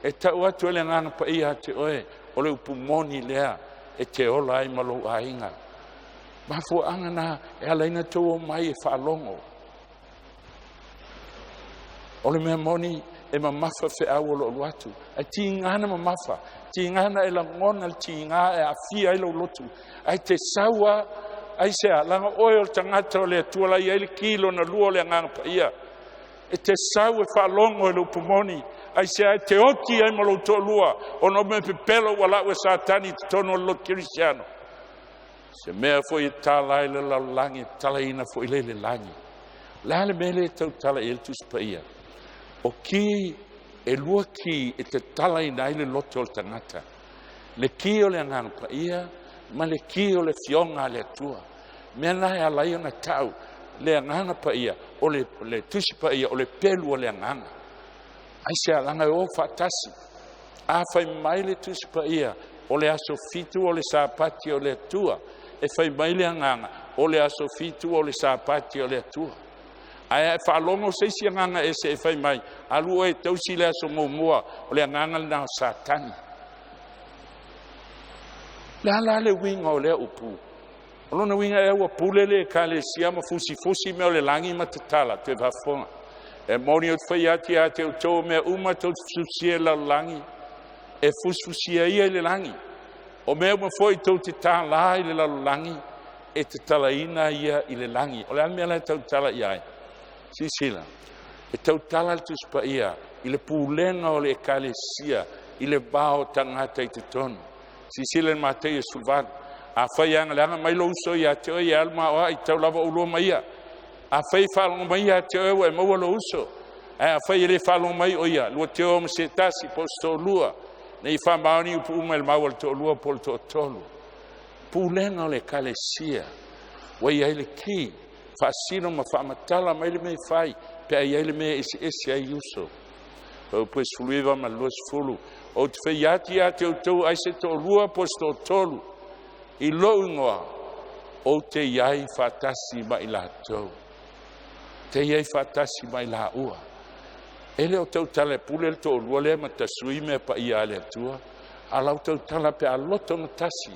e tau atu e le Agaga Paia ia te oe, o le upu moni lea e te ola ai ma lou aiga. Mafuaaga na e ala ai ona outou omai e faalogo. O le mea moni e mamafa feau o lo o alu atu, ae tiga na mamafa, tiga na e lagona le tiga e aafia ai lou lotu, ae te sau lava. Aisea? Leaga oe o le tagata o le Atua la i ai le ki lona lua o le Agaga Paia. E te sau e faalogo i le upu moni. Aisea? E te oti ai ma lou toalua, ona o mea pepelo ua lau e Satani i totonu o le lotu kerisiano. Se mea foi e tala ai le lalolagi, e talaina foi lea i le lagi. O le a le mea lea e tautala i ai le Tusi Paia? O ki e lua ki e tatalaina ai le loto o le tagata. Le ki o le Agaga Paia ma le ki o le Afioga a le Atua. Mea na e ala ai ona tau le Agaga Paia, o le Tusi Paia, o le pelu o le Agaga. Aisea? Leaga e o faatasi. A fai mai le Tusi Paia, o le aso 7 o le Sapati o le Atua, e fai mai le Agaga, o le aso 7 o le Sapati o le Atua. Ae a faalogo se isi agaga ese e fai mai, alu oe e tausi le aso muamua, o le agaga lena o Satani. Le a la le uiga o lea upu? O lona uiga ea ua pule le ekalesia ma fusifusi mea o le lagi ma tatala? Toe faafofoga. E moni ou te fai atu ia te outou, mea uma tou te fusifusia i le lalolagi, e fusifusia ia i le lagi. O mea uma foi tou te tālā i le lalolagi, e tatalaina ia i le lagi. O le a le mea la e tautala i ai? Silasila, e tautala le Tusi Paia i le pulega o le ekalesia i le va o tagata i totonu. Silasila i le Mataio 18. Afai e agaleaga mai lou uso ia te oe, ia alu ma oa i tau lava oulua ma ia. Afai e faalogo mai ia te oe, ua e maua lou uso. Ae afai e le faalogo mai o ia, lua te o ma se tasi po o se toalua, nei faamaoni upu uma i le mau a le toalua po o le toatolu. Pulega o le ekalesia ua i ai le ki. Faasino ma faamatala mai le mea e fai pe a i ai le mea e eseese ai uso. Fuaiupu 19 ma le 20. Ou te fai atu ia te outou, ai se toalua po o se toatolu i lou igoa, ou te i ai faatasi ma i latou. Te i ai faatasi ma i laua. E le o tautala e pule le toalua lea ma tasui mea paia a le Atua, a lau tautala pe a loto gatasi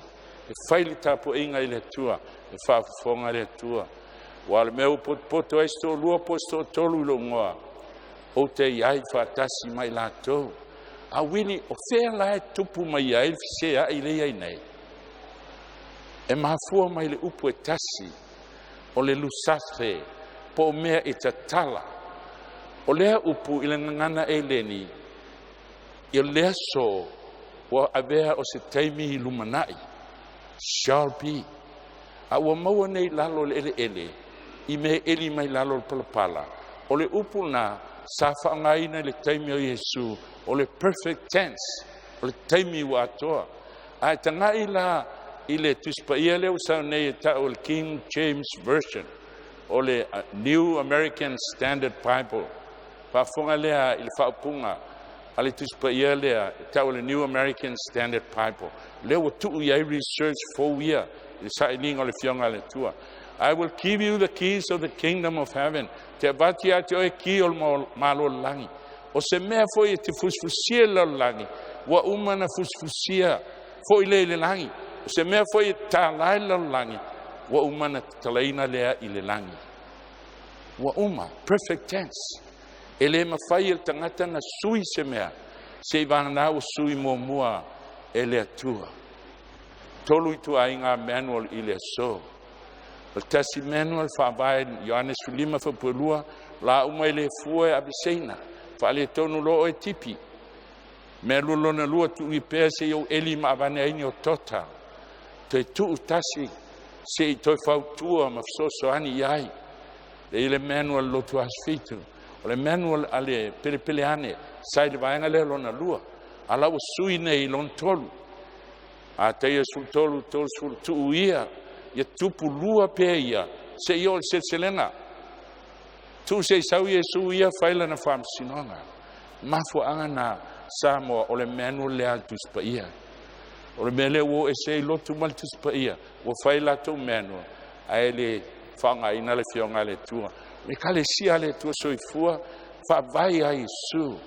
e fai le tapuaiga i le Atua, e faafofoga le Atua. Ua o le mea ua potopoto ai se toalua po o se toatolu i lou igoa, ou te i ai faatasi ma i latou. A uili o fea la e tupu mai ai le feseai lea i ai nei? E mafua mai le upu e tasi, o le lusafe, po o mea e tatala. O lea upu i le gagana Eleni, i le aso ua avea o se taimi i lumanai, shall be. A ua maua nei lalo le eleele, i mea eli mai lalo le palapala. O le upu na sa faaaogaina i le taimi o Iesu, o le perfect tense, o le taimi ua atoa. Ae tagai la i le Tusi Paia lea ua sau nei e tau o le King James Version, o le New American Standard Bible. Faafofoga lea i le faaupuga a le Tusi Paia lea e tau o le New American Standard Bible. Lea ua tuu i ai research fou ia i le sailiga o le Afioga a le Atua. I will give you the keys of the kingdom of heaven. Te avatu ia te oe ki o le malo o le lagi. O se mea foi e te fusifusia i le lalolagi, ua uma na fusifusia foi le i le lagi. O se mea foi e tatala ai le lalolagi, ua uma na tatalaina lea i le lagi. Ua uma, perfect tense. E le mafai e le tagata na sui se mea, se i vagana ua sui muamua e le Atua. Tolu ituaiga manual i le aso. O le tasi manual faavae Ioane 15:2, la uma i le fua e aveseina, faaletonu loa oe tipi. Mea lua lona lua, tuu i pea se i ou eli ma avane ai ni o tota. Toe tuu tasi se i toe fautua ma fesoasoani i ai. Le i le manual lotu aso fitu. O le manual a le pelepele ane, sa i le vaega lea lona lua. A la ua sui nei i lona tolu. A taia 13, 30 tuu ia, ia tupu lua pea ia, se i o le seleselega. Tuu se i sau Iesu ia fai lana faamasinoga. Mafuaaga na Samoa o le manual lea a le Tusi Paia. O le mea lea ua o ese ai lotu ma le Tusi Paia, ua fai latou manual, ae le faaaogaina le Afioga a le Atua. Le Ekalesia a le Atua soifua, faavae ia Iesu,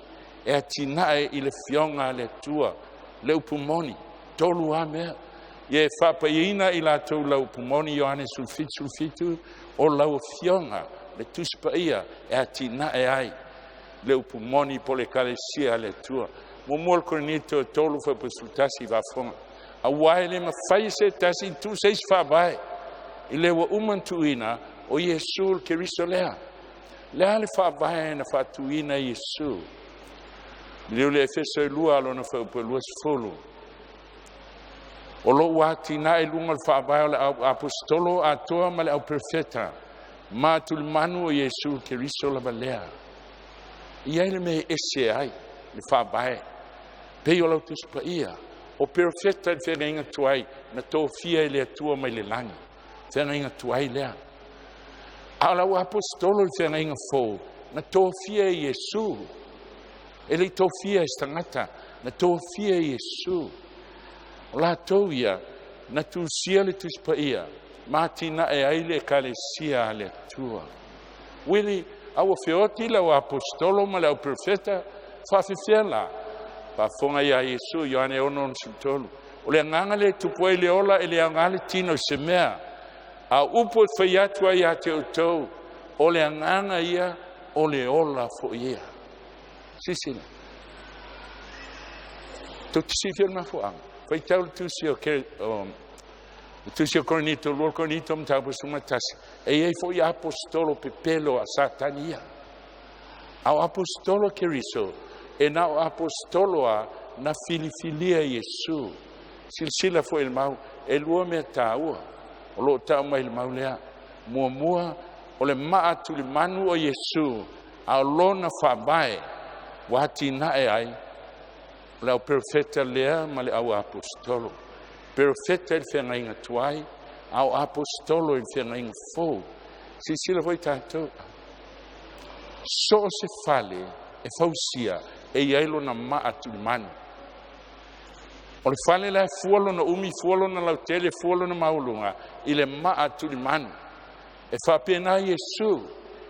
e atinae i le Afioga a le Atua, le upu moni, tolu lava mea. Ia e faapaiaina i latou lau upu moni, Ioane 17:17, o lau Afioga, le Tusi Paia, e atinae ai le upu moni po o le Ekalesia a le Atua. Muamua o le Korinito 3:11 faafofoga. Aua e le mafai e se tasi tuu se isi faavae, i le ua uma na tuuina o Iesu le Keriso lea. Le a le faavae na faatuina Iesu? Leu le Efeso 2 lona fuaiupu 20. O lou atinae i luga o le faavae o le au aposetolo atoa ma le au perofeta, ma tulimanu o Iesu Keriso lava lea. I ai le mea e ese ai le faavae, pei o lau Tusi Paia, o perofeta i le feagaiga tuai na tofia e le Atua mai le lagi, feagaiga tuai lea. A o lau aposetolo i le feagaiga fou na tofia e Iesu, e le i tofia e se tagata, na tofia e Iesu. O latou ia na tusia le Tusi Paia ma atinae ai le Ekalesia a le Atua. Uili, a ua feoti lau aposetolo ma le au perofeta, faafefea la? Faafofoga ia Iesu, Ioane 6:63. O le agaga le tupu ai le ola e le aoga le tino i se mea. A upu e fai atu ai ia te outou, o le agaga ia, o le ola foi ia. Silasila. Tou te silafia le mafuaaga. Faitau le tusi o le tusi o Korinito, 2 Korinito mataupu 11. E i ai foi aposetolo pepelo a Satani ia. A o aposetolo Keriso, e na o aposetolo a na filifilia Iesu. Silasila foi i le mau, e lua mea taua o loo tau mai le mau lea. Muamua, o le maa tulimanu o Iesu, a o lona faavae ua atinae ai o le au perofeta lea ma le au aposetolo. Perofeta i le feagaiga tuai, a o aposetolo i le feagaiga fou. Silasila foi tatou, so o se fale e fausia e i ai lona maa tulimanu. O le fale la e fua lona umi, fua lona lautele, fua lona maualuga i le maa tulimanu. E faapena Iesu,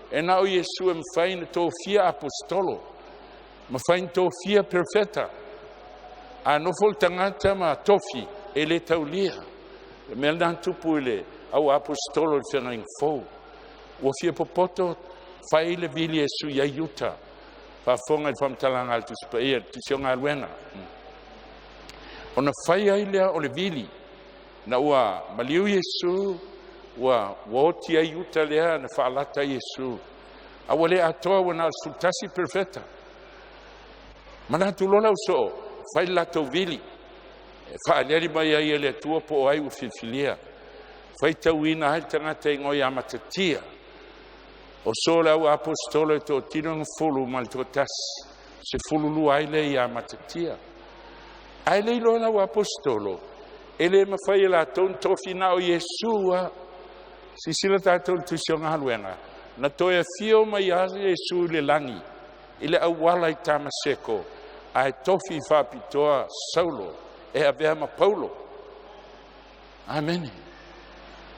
e na o Iesu e mafai ona tofia aposetolo, mafai ona tofia perofeta. A nofo le tagata ma tofi e le taulia. Le mea lena na tupu i le au aposetolo i le Feagaiga Fou. Ua fia popoto fai le vili e sui ai Iuta. Faafofoga i le faamatalaga a le Tusi Paia, le Tusi o Galuega. Ona fai ai lea o le vili, na ua maliu Iesu, ua oti ai Iuta lea na faalata Iesu. A ua le atoa, ua na o le 11 perofeta. Manatu loa le ausoo, fai le latou vili, e faaaliali mai ai e le Atua po o ai ua filifilia. Faitauina ai le tagata e igoa ia Matatia. O so le au aposetolo e toatino na 11, 12 ai lea ia Matatia. Ae le iloa lau aposetolo, e le mafai e latou ona tofi na o Iesu lava. Silasila tatou i le Tusi o Galuega, na toe afio mai lava Iesu i le lagi i le auala i Tamaseko, ae tofi faapitoa Saulo e avea ma Paulo. Amene.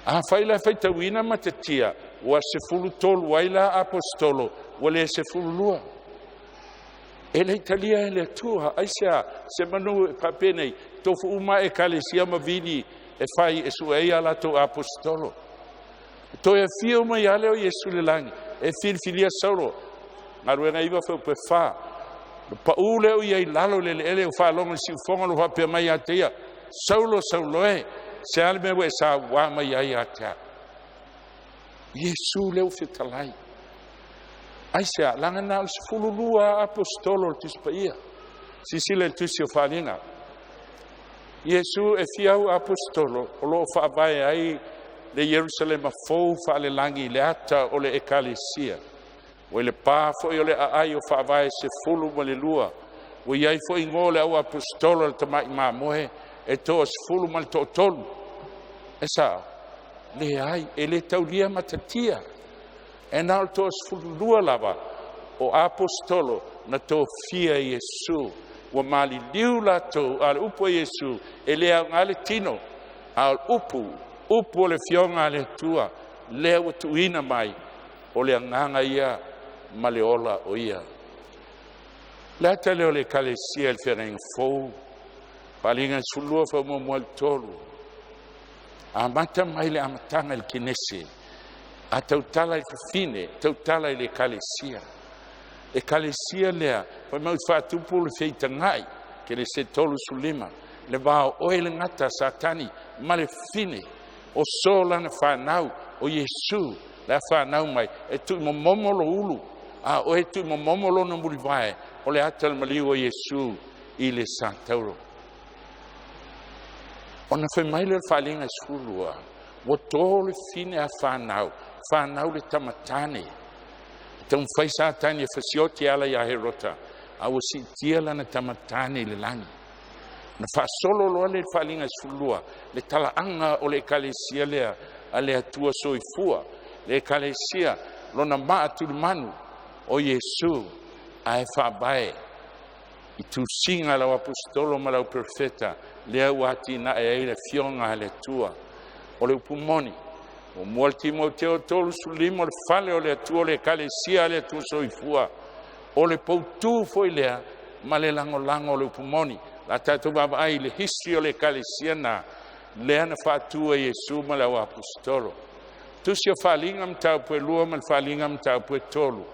Afai la e faitauina Matatia, ua 13 ai la aposetolo, ua le 12. E le i talia e le Atua, aisea se manu e faapenei, tofu uma ekalesia ma vili e fai e sue ai a latou aposetolo. Toe afio mai lava lea o Iesu i le lagi e filifilia Saulo, Galuega 9 fuaiupu 4. Pau lea o ia i lalo i le eleele o faalogo i le siufofoga o lo o faapea mai ia te ia, Saulo, Saulo e, se a le mea ua e sauā mai ai ia te au? Iesu lea ua fetalai. Aisea, leaga na o le 12 aposetolo o le Tusi Paia. Silasila i le Tusi o Faaaliga. Iesu e fia au aposetolo o lo o faavae ai le Ierusalema fou faalelagi i le ata o le ekalesia. Ua i le pa foi o le aai o faavae 12. Ua i ai foi igoa o le au aposetolo o le tamai mamoe e 13. E sao? Leai, e le taulia Matatia. E na o le 12 lava o aposetolo na tofia e Iesu. Ua maliliu latou, a o le upu a Iesu, e le aoga le tino, a o le upu, upu o le Afioga a le Atua, lea ua tuuina mai, o le agaga ia ma le ola o ia. Le ata lea o le ekalesia i le Feagaiga Fou, Faaaliga 12 faamuamua i le 3. Amata mai le amataga i le Kenese, a tautala i fafine, tautala i le ekalesia. Ekalesia lea, fai mai ua faatupu le feitagai, Kenese 35, le va o oe le gata Satani ma le fafine, o so lana whanau, o Iesu, le whanau mai, e tui momomo lo ulu, a oe tui momomo lona mulivae, o le ata le maliu o Iesu i le satauro. Ona fai mai lea o le Faaaliga 12, ua tō le fine a whanau, whanau le tamatane. Taumafai Satani e fasioti ala ia Herota, a ua siitia lana tamatane i le lagi. Na faasolo loa le Faaaliga 12, le talaaga o le ekalesia lea a le Atua soifua, le ekalesia lona maa tulimanu o Iesu, ae faavae i tusiga lau aposetolo ma lau perofeta, lea ua atinae ai le afioga a le Atua. O le upu moni, o mua le Timoteo 35, o le fale o le Atua, o le ekalesia a le Atua soifua, o le poutū foi lea ma le lagolago o le upu moni. La tatou vaavaai i le history o le ekalesia na, lea na faatu e Iesu ma le au aposetolo. Tusi o Faaaliga mataupu e 2 ma le Faaaliga mataupu e 3.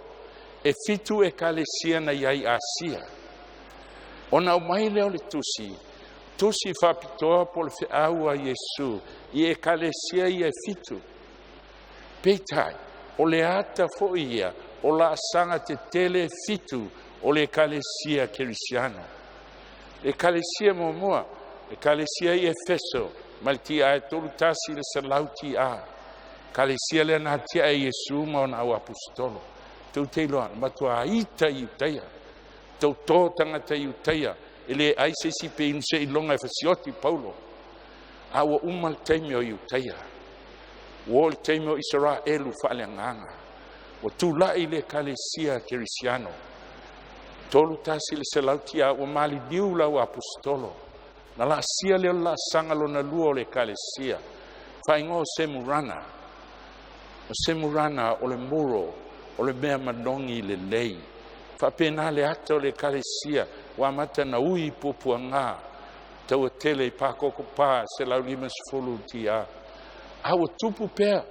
E 7 ekalesia na i ai Asia. Ona aumai lea o le tusi, tusi faapitoa po o le feau a Iesu i ekalesia ia e 7. Peitai, o le ata foi ia o laasaga tetele e 7 o le ekalesia kerisiano. Ekalesia muamua, ekalesia i Efeso, ma le tia e 31 le 100 tia. Ekalesia lea na atia e Iesu ma ona au aposetolo. Tou te iloa, na matua ita i Iutaia. Tautō tagata i Iutaia, e le ai se isi pe inu se iloga e fasioti Paulo. A ua uma le taimi o Iutaia. Ua oo i le taimi o Isaraelu faaleagaga, ua tula'i le Ekalesia Kerisiano 31 i le 100 tia ua maliliu le au Aposetolo, na laasia lea o le laasaga lona lua o le Ekalesia, faaigoa o Semurana. O Semurana o le muro, o le mea manogi lelei. Faapena le ata o le Ekalesia ua amata ona ui i puapuaga tauatele i pakoko pa 150 tia, a ua tupu pea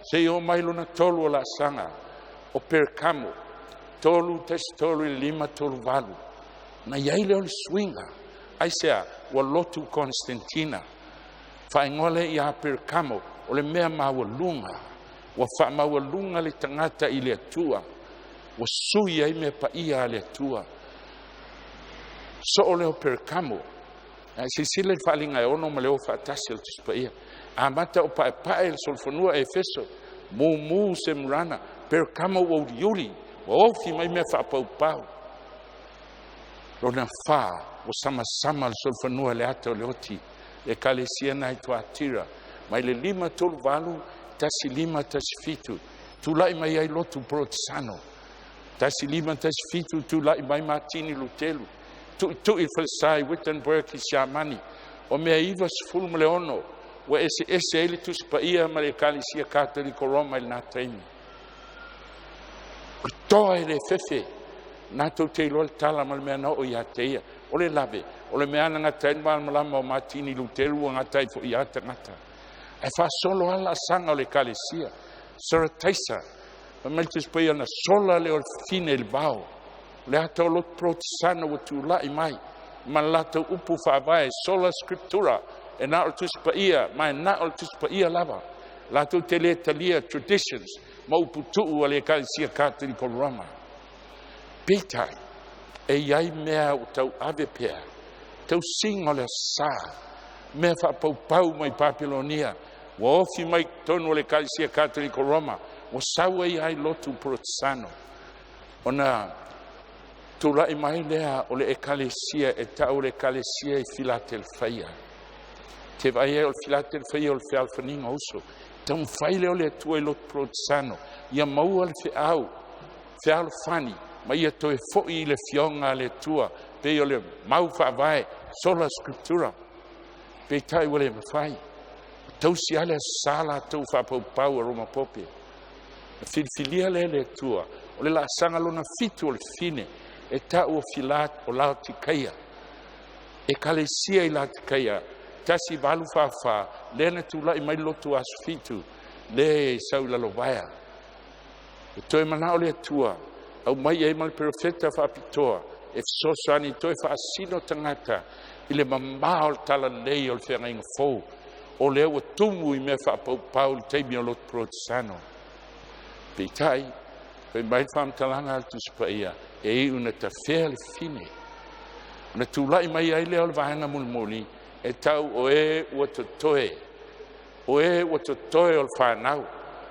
seia oo mai lona tolu o laasaga o Perekamo 313 i le 538. Na i ai lea o le suiga. Aisea? Ua lotu Konesetina, faaigoa lea ia Perekamo o le mea maualuga, ua faamaualuga le tagata i le Atua, ua sui ai mea paia a le Atua. Soo lea o Perekamo. Ae silasila i le faaaliga e ono ma le o faatasi o le Tusi Paia. Amata o paepae le solofanua Efeso, mumu Semurana, Perekamo ua uliuli, ua ofi mai mea faapaupau. Lona fa, ua samasama le solofanua i le ata o le oti, le ekalesia na i Tuatira mai le 538 1517, tulai mai ai lotu Porotesano 1517, tulai mai Matini Lutelu, tuitui le falesa i Wittenberg i Siamani. O mea 96 ua eseese ai le Tusi Paia ma le Ekalesia Katoliko Roma i lena taimi. O le toa e le fefe natou te iloa le tala ma le mea na oo ia te ia. O le lave o le mea na gata ai le malamalama o Matini Luteru, ua gata ai foi ia tagata ae faasolo lava laasaga o le ekalesia. Sarataisa fai mai le Tusi Paia na sola lea o le fafine i le vao, o le ata o lotu Porotesano ua tulai mai ma le latou upu faavae sola scriptura, e na o le Tusi Paia ma e na o le Tusi Paia lava, latou te le talia traditions ma upu tuu a le Ekalesia Katoliko Roma. Peitai e i ai mea ua tauave pea tausiga o le Aso Sa, mea faapaupau mai Papelonia ua ofi mai totonu o le Ekalesia Katoliko Roma, ua sau ai ai lotu Porotesano. Ona tulai mai lea o le ekalesia e tau le ekalesia i Filatelefia. Te vaai ai o le Filatelefia o le fealofaniga o uso, taumafai lea o le Atua i lotu Porotesano ia maua le feau fealofani ma ia toe foi i le fioga a le Atua pei o le mau faavae sola scriptura. Peitai ua le mafai, tausi lava le Aso Sa latou faapaupau a Roma Pope. Na filifilia lea e le Atua o le laasaga lona fitu o le fine e tau o Filat o Laotikaia, ekalesia i Laotikaia 1844, lea na tulai mai lotu aso fitu le e sau i lalovaea. E toe manao le Atua aumai ai ma le perofeta faapitoa e fesoasoani toe faasino tagata i le mamā o le talalelei o le feagaiga fou, o lea ua tumu i mea faapaupau i le taimi o lotu Porotesano. Peitai, fai mai le faamatalaga a le Tusi Paia, e iu na tafea le fine, ona tulai mai ai lea o le vaega mulimuli e tau o e ua totoe, o e ua totoe o le fanau.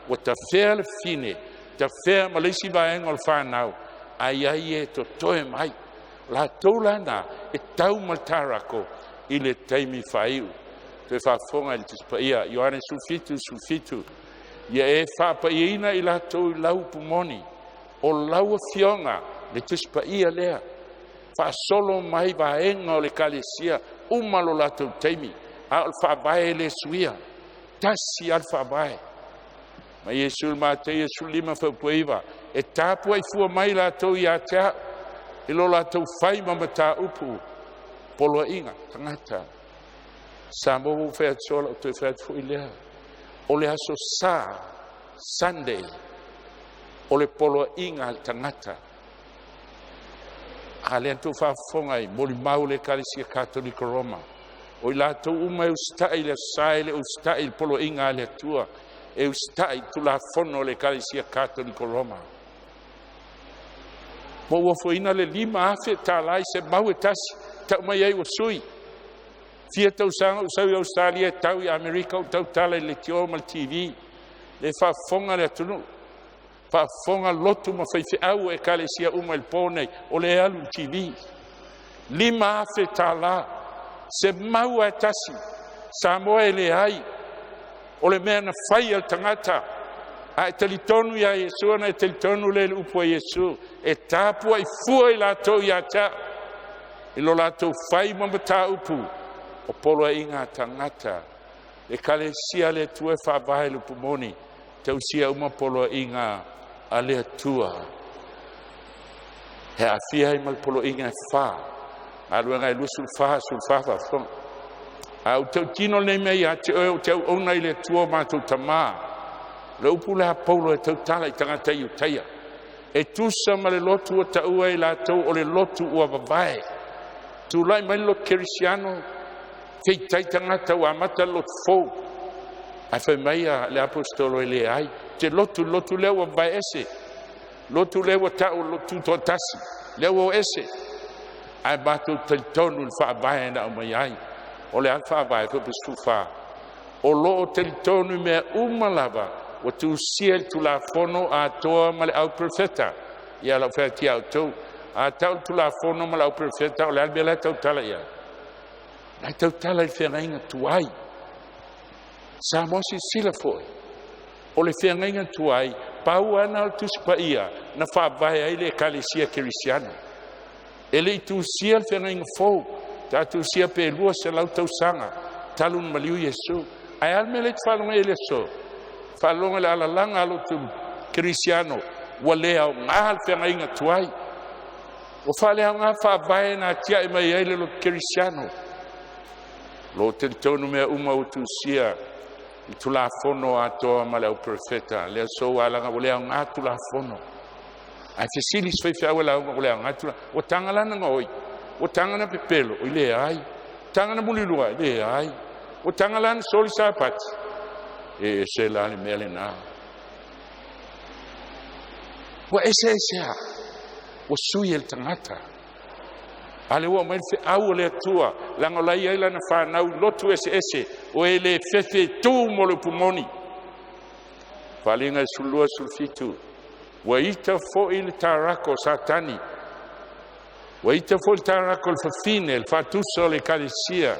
Ua tafea le fine, tafea ma le isi vaega o le fanau, ai ai e totoe mai latou lana e tau ma le tarako i le taimi faaiu. Toe faafofoga i le Tusi Paia, Ioane 17:17: ia e faapaiaina i latou i lau upu moni, o lau afioga le Tusi Paia lea. Faasolo mai vaega o le ekalesia uma lo latou taimi, a o le faavae e le suia, tasi lava le faavae. Ma Iesu i Mateia 15 fuaiupu 9: e tapuai fua mai latou ia te au i lo latou fai ma mataupu poloaiga tagata. Samoa, ua fai atu soa lau toe fai atu foi lea, o le aso Sa, Sunday, o le poloaiga a le tagata. A lea na tou faafofoga i molimau le Ekalesia Katoliko Roma, o i latou uma e usitai i le Aso Sa e le usitai i le poloaiga a le Atua, e usitai i Tulafono o le Ekalesia Katoliko Roma. Ma ua ofoina le $5,000 i se mau e tasi tau mai ai ua sui fia tausaga ou sau i Ausetalia e tau i Amerika, ou tautala i le leitio ma le TV le faafofoga le atunuu, faafofoga lotu ma faifeau o ekalesia uma i le po nei, o le alu i le TV. $5,000 se mau a e tasi. Samoa, e leai. O le mea na fai e le tagata. A e talitonu iā Iesu ona e talitonu lea i le upu a Iesu, e tapuai fua i latou ia te au i lo latou fai ma mataupu o poloaiga a tagata. Ekalesia a le Atua e faavae i le upu moni, tausia uma poloaiga a le Atua. E aafia ai ma le poloaiga e fa, Galuega e 24, 14 faafofoga. A ou tautino lenei mea ia te oe ou te auauna i le Atua o matou tamā. Le upu lea a Paulo e tautala i tagata Iutaia, e tusa ma le lotu ua taua e latou o le lotu ua vavae. Tulai mai le lotu kerisiano, feitai tagata ua amata le lotu fou. Ae fai mai le aposetolo e leai, te lotu le lotu lea ua vavae ese, lotu lea ua tau o le lotu tutoatasi, lea ua o ese. Ae matou talitonu i le faavae na aumai ai. O le a le faavae? Fuaiupu 14. O lo o talitonu i mea uma lava ua tusia i le Tulafono atoa ma le auprofeta. Ia lau fai atu ia outou, a tau le Tulafono ma le auprofeta, o le a le mea la e tautala i ai? La e tautala i le feagaiga tuai. Samoa silasila foi, o le feagaiga tuai, pau lava na o le Tusi Paia na faavae ai le Ekalesia Kerisiano. E le i tusia le feagaiga fou, ta tusia pe 200 tausaga talu ona maliu Iesu. Ae a le mea lea e te faalogo ai i le aso? Faalogo i le alalaga a lotu kerisiano ua le aoga le feagaiga tuai. Ua faaleaoga faavae na atiae mai ai le lotu kerisiano. Lo talitonu mea uma ua tusia i Tulafono atoa ma le auprofeta. Le aso ua alaga ua le aoga Tulafono. Ae fesili si faifeau e lauga ua le aoga Tulafono. Ua taga la na gaoi, ua taga na pepelo, oi leai. Taga na mulilua, leai. Ua taga la na soli Sapati. E ese la le mea lena. Ua ese ese a. Ua sui e le tagata. A le ua aumai le feau a le Atua, leaga o la e i ai lana fanau i lotu eseese, o e le fefe e tu mo le upu moni. Faaaliga e 12, 17. Ua ita foi le tarako o Satani, ua ita foi le tarako o le fafine, le faatusa o le ekalesia,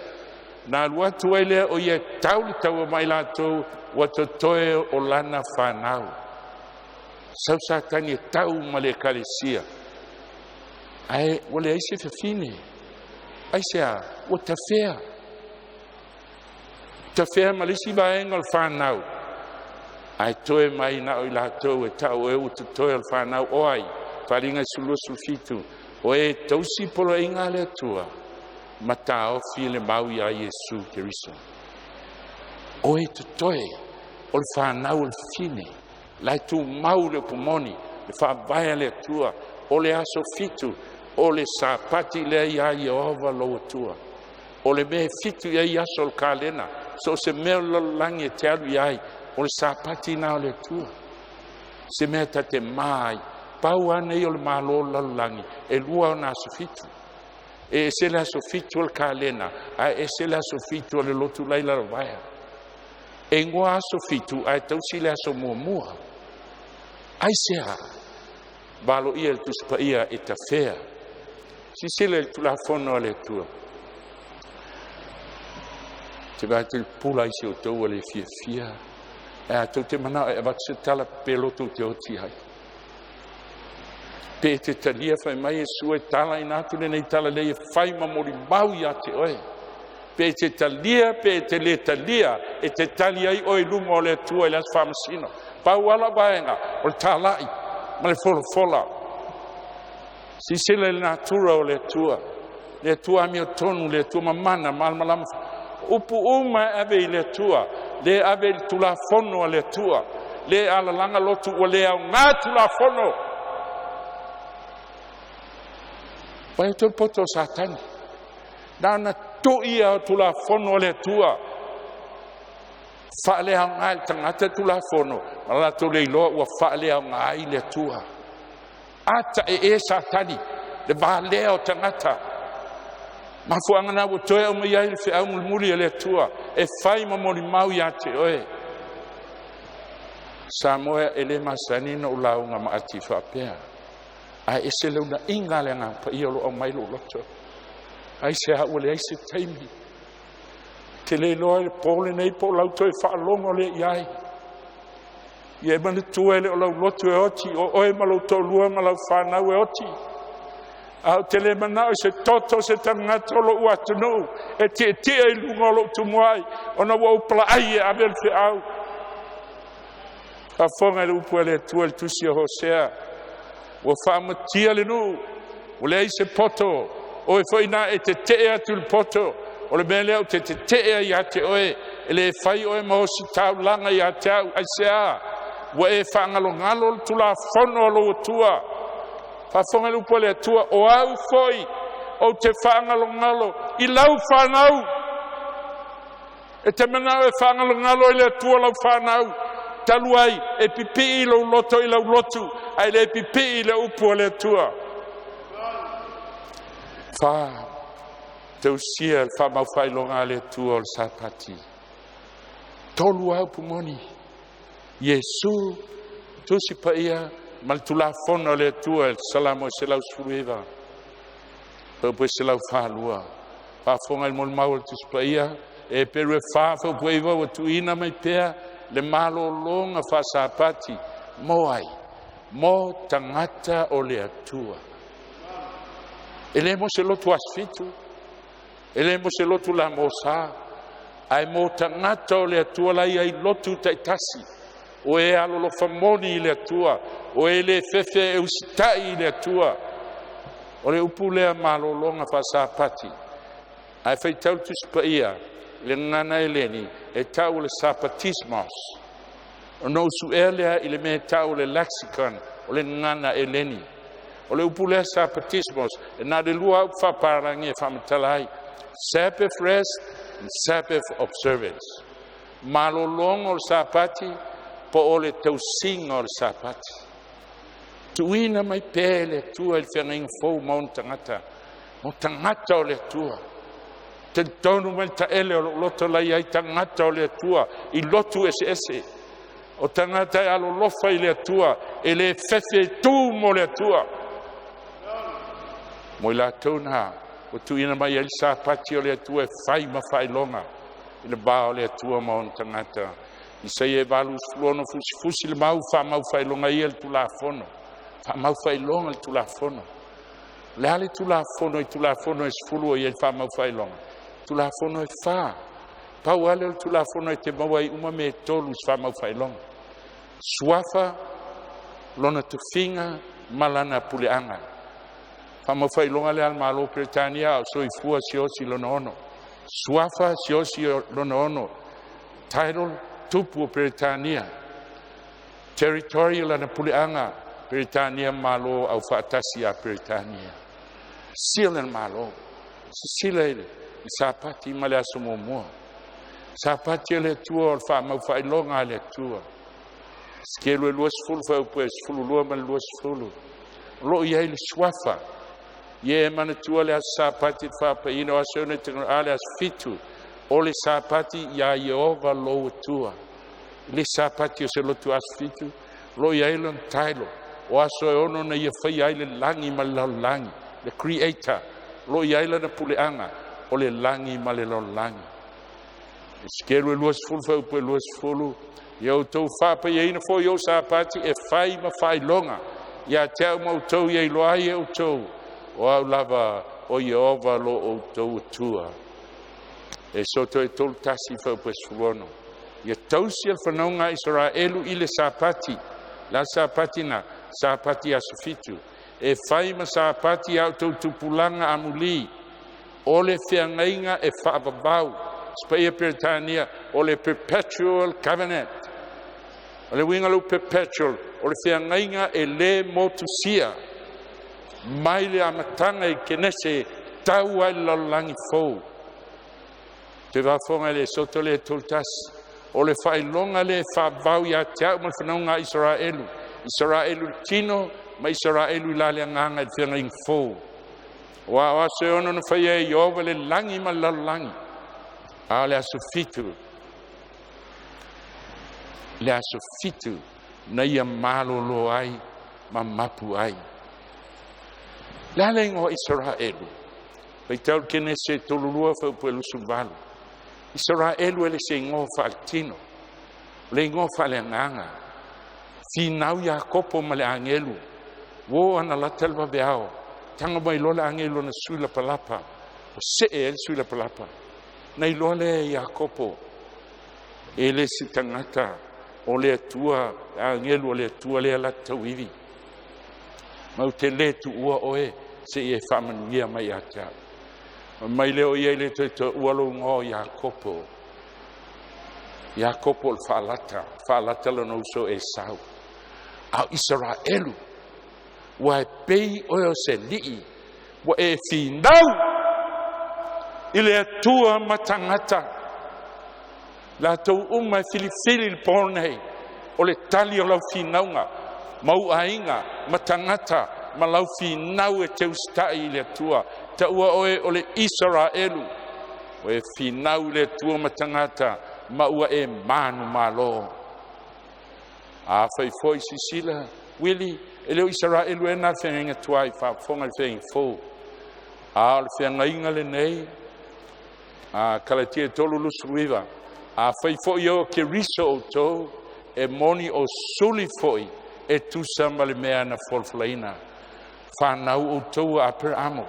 na alu atu ai lea o ia e tau le taua ma i latou ua totoe o lana fanau. Sau Satani e tau ma le ekalesia, ae ua leai se fafine. Aisea? Ua tafea. Tafea ma le isi vaega o le fanau, ae toe mai na o i latou e tau e ua totoe o le fanau. O ai? Faaaliga 12, 17. O e tausi poloaiga a le Atua ma taofi le mau iā Iesu Keriso. O e totoe o le fanau o le fafine, la e tumau le upu moni, le faavae a le Atua, o le aso 7, o le Sapati lea iā Ieova lou Atua. O le mea e 7 i ai aso o le kalena, so o se mea o le lalolagi e te alu i ai, o le Sapati na o le Atua. Se mea ta te mā ai, pau lava nei o le malo o le lalolagi, e 2 ona aso 7. E ese le aso 7 o le kalena, ae ese le aso 7 o le lotu lai lalovaea. E igoa aso 7 ae tausi le aso muamua. Aisea? Valoia le Tusi Paia e tafea. Silasila i le Tulafono a le Atua. Te vaai atu i le pupula ai si outou ua le fiafia. Ae a tou te manao e avatu se tala pe loto ou te oti ai. Pe e te talia fai mai Iesu e tala ina atu lenei tala lea e fai ma molimau ia te oe. Pe e te talia, pe e te le talia, e te tali ai oe i luma o le Atua i le aso faamasino. Pau ala vaega o le talai ma le folafola. Silasila i le natura o le Atua, le Atua amiotonu, le Atua mamana, malamalama. Upu uma e ave i le Atua, le ave i le Tulafono a le Atua, le alalaga lotu ua le aoga Tulafono. Vai atu le poto o Satani. Na ona tui o Tulafono a le Atua. Faaleaoga e le tagata Tulafono, ma latou le iloa ua faaleaoga ai le Atua. Ata e e Satani, le valea o tagata. Mafuaaga na ua toe aumai ai le feau mulimuli a le Atua e fai ma molimau ia te oe. Samoa e le masani na ou lauga maati faapea, ae ese le unaiga a le Agaga Paia o lo o aumai lou loto. Aisea ua leai se taimi. Te le iloa i le po lenei po o lau toe faalogo lea i ai. Ia e manatua e le o lau lotu e oti, o oe ma lou toalua ma lau fanau e oti. A ou te le manao i se toto o se tagata o lou atunuu e tietie i luga o lou tumuai, ona ua ou palaai e ave le feau. Faafofoga i le upu a le Atua i le tusi a Hosea, ua faamatia le nuu, ua leai se poto, oe foi na e tetee atu i le poto, o le mea lea ou te tetee ai ia te oe, e le fai oe ma ositaulaga ia te au. Aisea? Ua e faagalogalo le tulafono a lou Atua. Faafofoga i le upu a le Atua, o au foi ou te faagalogalo i lau fanau. E te manao e faagalogalo i le Atua lau fanau, talu ai e pipii lou loto i lau lotu, ae le pipii i le upu a le Atua. Fa, tausia le faamaufaailoga a le Atua o le Sapati. Tolu lava upu moni. Iesu, Tusi Paia ma le Tulafono a le Atua i le Salamo 119, fuaiupu 142. Faafofoga i le molimau a le Tusi Paia, Eperu e 4 fuaiupu 9, ua tuuina mai pea le malologa faasapati mo ai? Mo tagata o le Atua. E le mo se lotu aso fitu, e le mo se lotu la mosa, ae mo tagata o le Atua la i ai lotu taitasi, o e alolofa moni i le Atua, o e le fefe e usitai i le Atua. O le upu lea malologa faasapati, ae faitau le Tusi Paia i le gagana Eleni e tau o le sapatismos. Ona ou suea lea i le mea e tau o le lexicon o le gagana Eleni. O le upu lea sapatismos, e na o le lua lava upu faapalagi e faamatala ai, Sabbath rest and Sabbath observance. Malologa o le Sapati po o le tausiga o le Sapati. Tuuina mai pea e le Atua i le feagaiga fou ma ona tagata, o tagata o le Atua. Talitonu mai le taele o lou loto la i ai tagata o le Atua i lotu eseese. O tagata e alolofa i le Atua, e le fefe e tu mo le Atua. Mo i latou na ua tuuina mai ai le Sapati o le Atua e fai ma faailoga i le va o le Atua ma ona tagata. Isaia 86 fusifusi le mau faamau faailoga ia le Tulafono. Faamau faailoga le Tulafono. O le a le Tulafono i Tulafono e 10 o i ai le faamau faailoga? Tulafono e 4. Pau lava lea o le Tulafono e te maua ai uma mea e tolu i se faamau faailoga. Suafa, lona tofiga ma lana puleaga. Faamau faailoga lea a le Malo o Peretania a o soifua Siaosi lona ono. Suafa Siaosi lona ono. Title, Tupu o Peretania. Territory, lana puleaga, Peretania Malo au faatasi a Peretania. Seal le Malo. Sisila i le Sapati ma le aso muamua. Sapati o le Atua o le faamau faailoga a le Atua. Sikelu e 20 fuaiupu e 12 ma le 20. O lo o i ai le suafa. Ia e manatua le aso Sapati i le faapaina o aso e ono e te a le aso fitu. O le Sapati iā Ieova lou Atua. Le Sapati o se lotu aso fitu, o lo o i ai lona taelo. O aso e ono na ia faia ai le lagi ma le lalolagi, le Creator, o lo o i ai lana puleaga o le lagi ma le lalolagi. Esekielu e 20 fuaiupu e 20, ia outou faapaiaina foi ou Sapati e fai ma faailoga ia te au ma outou ia iloa ai e outou, o au lava o Ieova lo outou Atua. Esoto e 31 fuaiupu e 16, ia tausi le fanauga a Isaraelu i le Sapati, la Sapati na, Sapati aso fitu, e fai ma Sapati a outou tupulaga amulī, o le feagaiga e faavavau, Spaia Peretania, o le perpetual covenant. O le uiga lou perpetual, o le feagaiga e le motusia, mai le amataga i Kenese tau ai le lalolagi fou. Te faafofoga i le Esoto le 31, o le faailoga le faavavau ia te au ma le fanauga a Isaraelu, Isaraelu i le tino ma Isaraelu i la le agaga i le feagaiga fou. Aua o aso e ono na faia e Ieova le lagi ma le lalolagi, a o le aso fitu, le aso fitu na ia malolo ai ma mapu ai. Le a le igoa Isaraelu? Faitau le Kenese 32 fuaiupu e 28. Isaraelu e le se igoa faaletino, o le igoa faaleagaga. Finau Iakopo ma le agelu, uo ana lata le vaveao, taga mai loa le agelu ona sui lapalapa, o see ai le sui lapalapa. Na iloa lea e Iakopo, e le se tagata o le Atua, agelu o le Atua lea lata tauivi. Ma ou te le tuua oe seia e faamanuia mai ia te au. Ma mai lea o ia i le toe taua lou igoa o Iakopo. Iakopo o le faalata, faalata lona uso Esau. A o Isaraelu, ua e pei oe o se alii, ua e finau i le Atua ma tagata. Latou uma e filifili le po nei, o le tali o lau finauga, ma ou aiga ma tagata ma lau finau e te usitai i le Atua. Taua oe o le Isaraelu, ua e finau i le Atua ma tagata, ma ua e manumalo. Afai foi sisila, Wili, e le o Isaraelu e na le feagaiga tuai, faafofoga i le feagaiga fou. A o le feagaiga lenei, a Kalatia 3:29, afai foi o Keriso outou, e moni o suli foi e tusa ma le mea na folafolaina. Fanau outou a Aperaamo,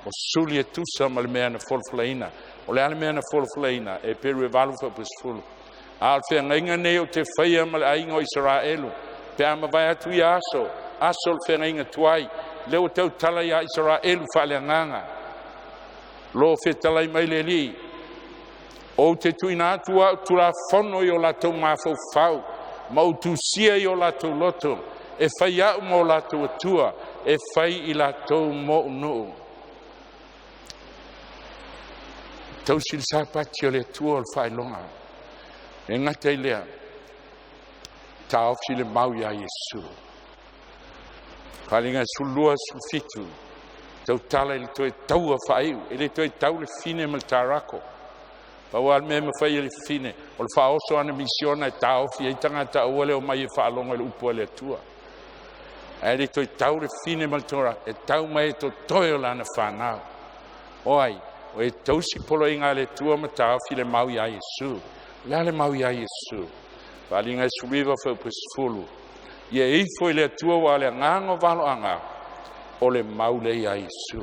o suli e tusa ma le mea na folafolaina. O le a le mea na folafolaina? Eperu e 8:10. A o le feagaiga nei ou te faia ma le aiga o Isaraelu, pe a mavae atu ia aso, aso o le feagaiga tuai, lea ua tautala ia Isaraelu faaleagaga. Lo fetalai mai le Alii, ou te tuuina atu au tulafono i o latou mafaufau, ma ou tusia i o latou loto, e fai au ma o latou Atua, e fai i latou mo'u nuu. Tausi le Sapati o le Atua o le faailoga. E gata i lea, taofi le mau iā Iesu. Faaaliga 12, 17, tautala i le toe taua faaiu, e le toe tau le fine ma le tarako. Pau lava le mea e mafai e le fine, o le faaoso ana misiona e taofi ai tagata aua le omai e faalogo i le upu a le Atua. Ae le toe tau le fine ma le tarako, e tau mai e totoe o lana fanau. O ai, o e tausi poloaiga a le Atua ma taofi le mau iā Iesu. O le a le mau iā Iesu? Faaaliga 19 fuaiupu 10. Ia ifo i le Atua ua le agaga o valoaga, o le mau lea iā Iesu.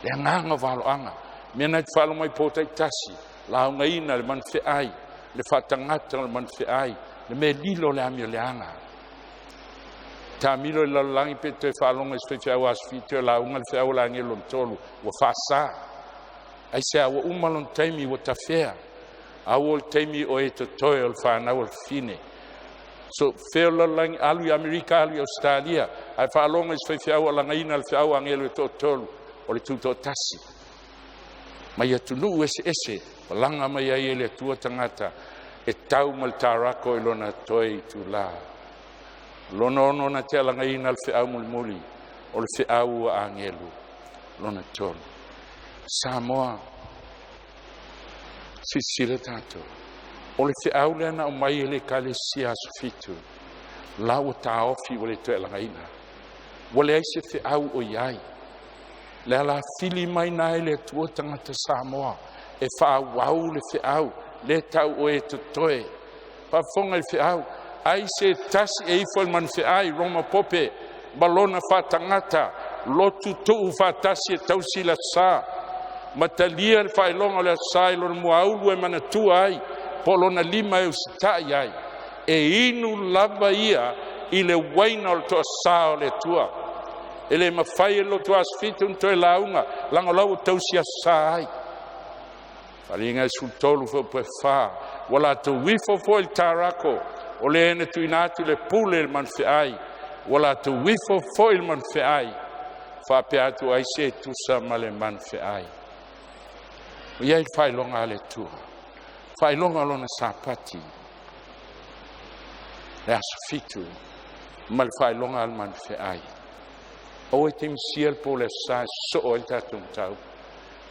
Le agaga o valoaga. Mea na te faalogo ai po taitasi, laugaina le manufeai, le faatagata o le manufeai, le mea lilo o le amioleaga. Taamilo i le lalolagi pe toe faalogo i se faifeau aso 7 o lauga le feau o le agelu lona tolu, ua faasa. Aisea? Ua uma lona taimi, ua tafea. A ua o le taimi o e totoe o le fanau o le fine. So fea o le lalolagi, alu i Amerika, alu i Ausetalia, ae faalogo i se faifeau o lagaina le feau agelu e toatolu, o le tutoatasi. Mai atunuu eseese, palaga mai ai e le Atua tagata, e tau ma le tarako i lona toe itulā. Lona ono na te alagaina le feau mulimuli, o le feau a agelu, lona tolu. Samoa, silasila tatou. O le feau lea na aumai e le Ekalesia aso 7, la ua taofi ua le toe alagaina. Ua leai se feau o i ai. Le ala fili mai na e le Atua tagata Samoa, e faaauau le feau, le tau o e totoe. Faafofoga i le feau, ai se tasi e ifo i le manufeai, Roma pope, ma lona faatagata, lotu tuu faatasi e tausi le aso Sa, ma talia le faailoga o le aso Sa i lona muaulu e manatua ai, po o lona lima e usitai ai. E inu lava ia i le uaina o le toasā o le Atua. E le mafai e le lotu aso 7 ona toe lauga, leaga o la ua tausi aso Sa ai. Faaaliga 13 fuaiupu 4, ua latou ifo foi i le tarako, o le na tuuina atu le pule i le manufeai, ua latou ifo foi i le manufeai, faapea atu ai se tusa ma le manufeai. O i ai le faailoga a le Atua, faailoga o lona Sapati, le aso 7, ma le faailoga a le manufeai. Aua e te misia le po o le aso Sa e sosoo ai le tatou mataupu.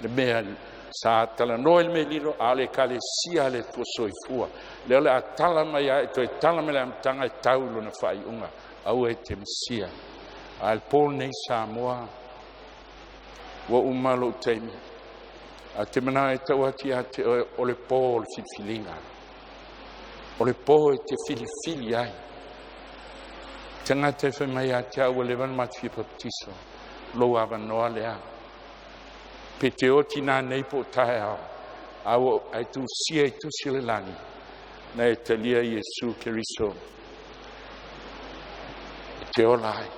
Le mea sa talanoa i le mea lilo, a o le Ekalesia a le Atua soifua. Lea o le a tala mai a e toe tala mai le amataga e tau i lona faaiuga. Aua e te misia. A le po lenei Samoa, ua uma lou taimi. A te mana e tau ati a te oe o le pō o le filifiliga. O le pō e te filifili ai. Tagata e fai mai ia te au ua leva ona matou fia papatiso, lou avanoa lea. Pe te oti nanei po o taeao, a ua e tusia i tusi o le lagi, na e talia Iesu Keriso e te ola ai.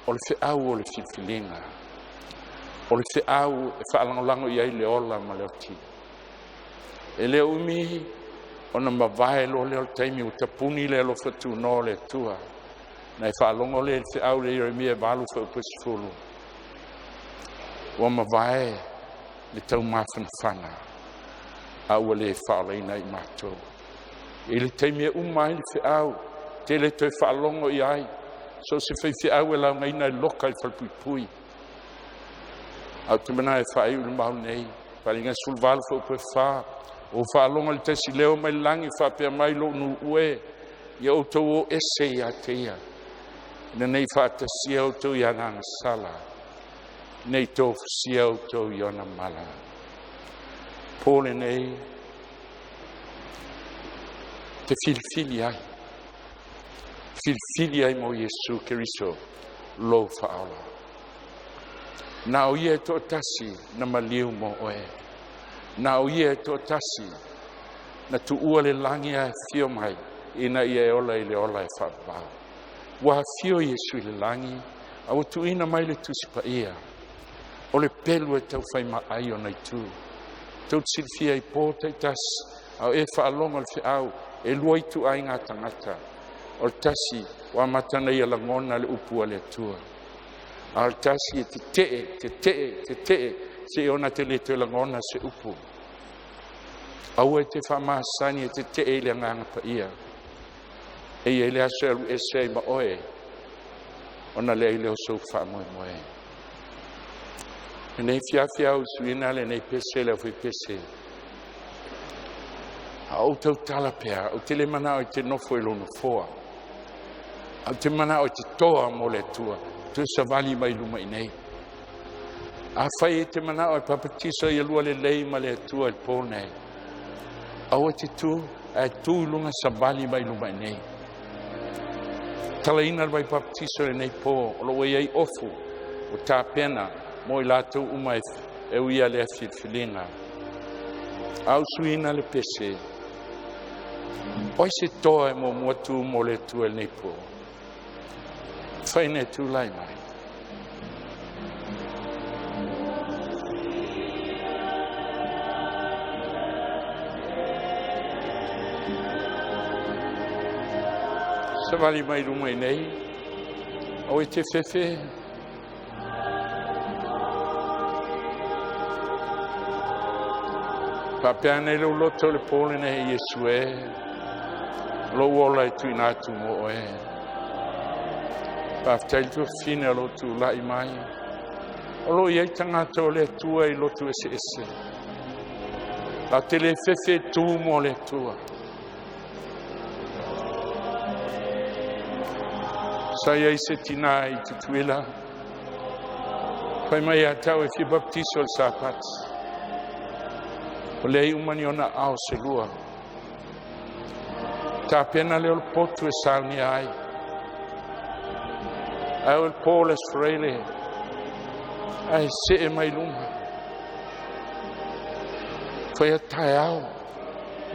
O le feau o le filifiliga, o le feau e faalagolago i ai le ola ma le oti. E le umi ona mavae loa lea o le taimi ua tapuni le alofa tunoa o le Atua. Na e faalogo lea i le feau le Ieremia 8:10. Ua mavae le taumafanafana a ua le faaolaina i matou. I le taimi e uma ai le feau, te le toe faalogo i ai, so o se faifeau e laugaina e loka i le falepuipui. Ae ou te manao e faaiu le mau nei, Paeaiga 18 fuaiupu e 4, ua faalogo i le tasi leo mai le lagi faapea mai, lou nuu e, ia outou o ese ia te ia, ina nei faatasia outou i ana agasala, nei tofusia outou i ona mala. Po lenei, te filifili ai, filifili ai mo Iesu Keriso, lou faaola. Na o ia e toatasi na maliu mo oe. Na o ia e toatasi na tuua le lagi ae afio mai ina ia e ola i le ola e faavavau. Ua afio Iesu i le lagi, a ua tuuina mai le Tusi Paia, o le pelu e taufai maai ona itu. Tou te silafia i po taitasi, a o e faalogo i le feau, e lua ituaiga tagata. O le tasi ua amata ona ia lagona le upu a le Atua. A o le tasi e tetee, tetee, tetee, seia ona te le toe lagona se upu. Aua e te faamasani e tetee i le Agaga Paia. E i ai le aso e alu ese ai ma oe, ona leai lea o sou faamoemoe. Lenei afiafi a usuina lenei pese le aufaipese. A ou tautala pea, ou te le manao i te nofo i lou nofoa. Ae ou te manao i te toa mo le Atua, toe savali mai luma i nei. Afai e te manao e papatiso ia lua lelei ma le Atua i le pō nei, aua e te tu, ae tu i luga savali mai luma i nei. Talaina le vai papatiso i lenei pō, o lo o i ai ofu ua tapena mo i latou uma e uia lea filifiliga. A usuina le pese, o ai se toa e muamua tu mo le Atua i lenei pō? Fai nei tulai mai. Savali mai luma i nei, aua e te fefe. Faapea ane lou loto i le pō lenei, Iesu e, lou ola e tuuina atu mo oe. Faafetai le tuafafine o lou tulai mai. O lo o i ai tagata o le Atua i lotu eseese. Latou te le fefe e tu mo le Atua. Sa i ai se tinā i Tutuila, fai mai ia te au e fia baptiso i le Sapati. Ua leai uma ni ona ao se lua. Tapena lea o le potu e saunia ai. Ae o le po le Aso Faraile, ae see mai luma. Fai atu taeao,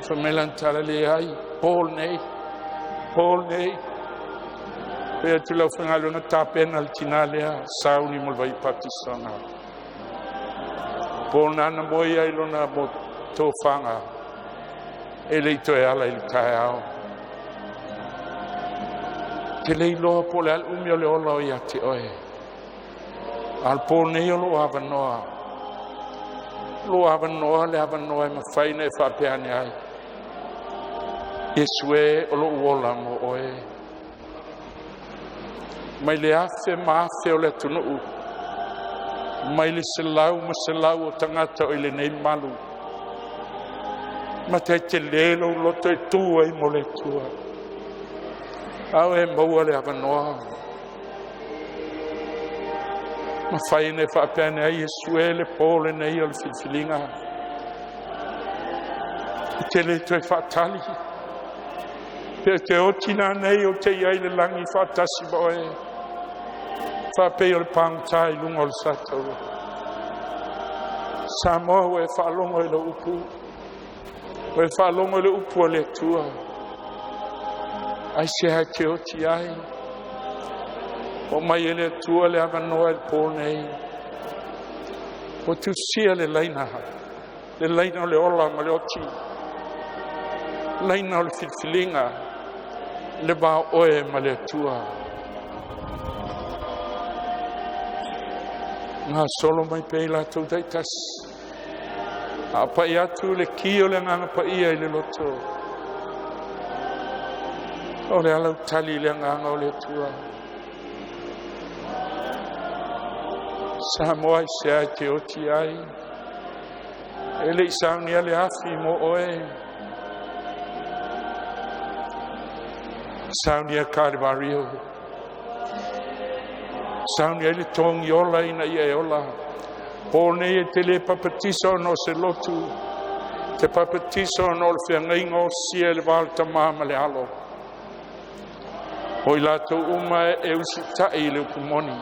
fai mai lana tala leai, po lenei, po lenei. Fai atu le aufaigaluega tapena le tinā lea, sauni mo le vai baptisaga. Po na na moe ai lona mo tofaga, e le i toe ala i le taeao. Te le iloa po o le a le umi o le ola o ia te oe. A o le pō nei o lou avanoa, lou avanoa le avanoa e mafai ona e faapea ane ai. Iesu e, o lou ola mo oe. Mai le afe ma afe o le atunuu, mai le selau ma selau o tagata o i lenei malu, matai tele lou loto e tu ai mo le Atua. A o e maua le avanoa. Mafai ona e faapea ane ai, Iesu e, le pō lenei o le filifiliga. E te le toe faatali. Pe te oti nanei o te iai le lagi faatasi ma oe. Faapei o le pagota i luga o le sataua. Samoa ua e faalogo i lau upu. Ua e faalogo i le upu a le Atua. Aisea e te oti ai? Ua aumai e le Atua le avanoa i le po nei. Ua tusia le laina, le laina o le ola ma le oti, laina o le filifiliga, le va o oe ma le Atua. Gasolo mai pea i latou taitasi. A o pai atu le ki o le agaga paia i le loto. O le ala tali i le agaga o le Atua. Samoa aisea e te oti ai. E le i saunia le afi mo oe. Saunia Kalivario. Saunia i le togi ola ina ia e ola. Po nei e te le papatisa ona o se lotu. Te papatisa ona o le feagaiga osia i le va o le Tamā ma le Alo. O i latou uma e usitai i le upu moni.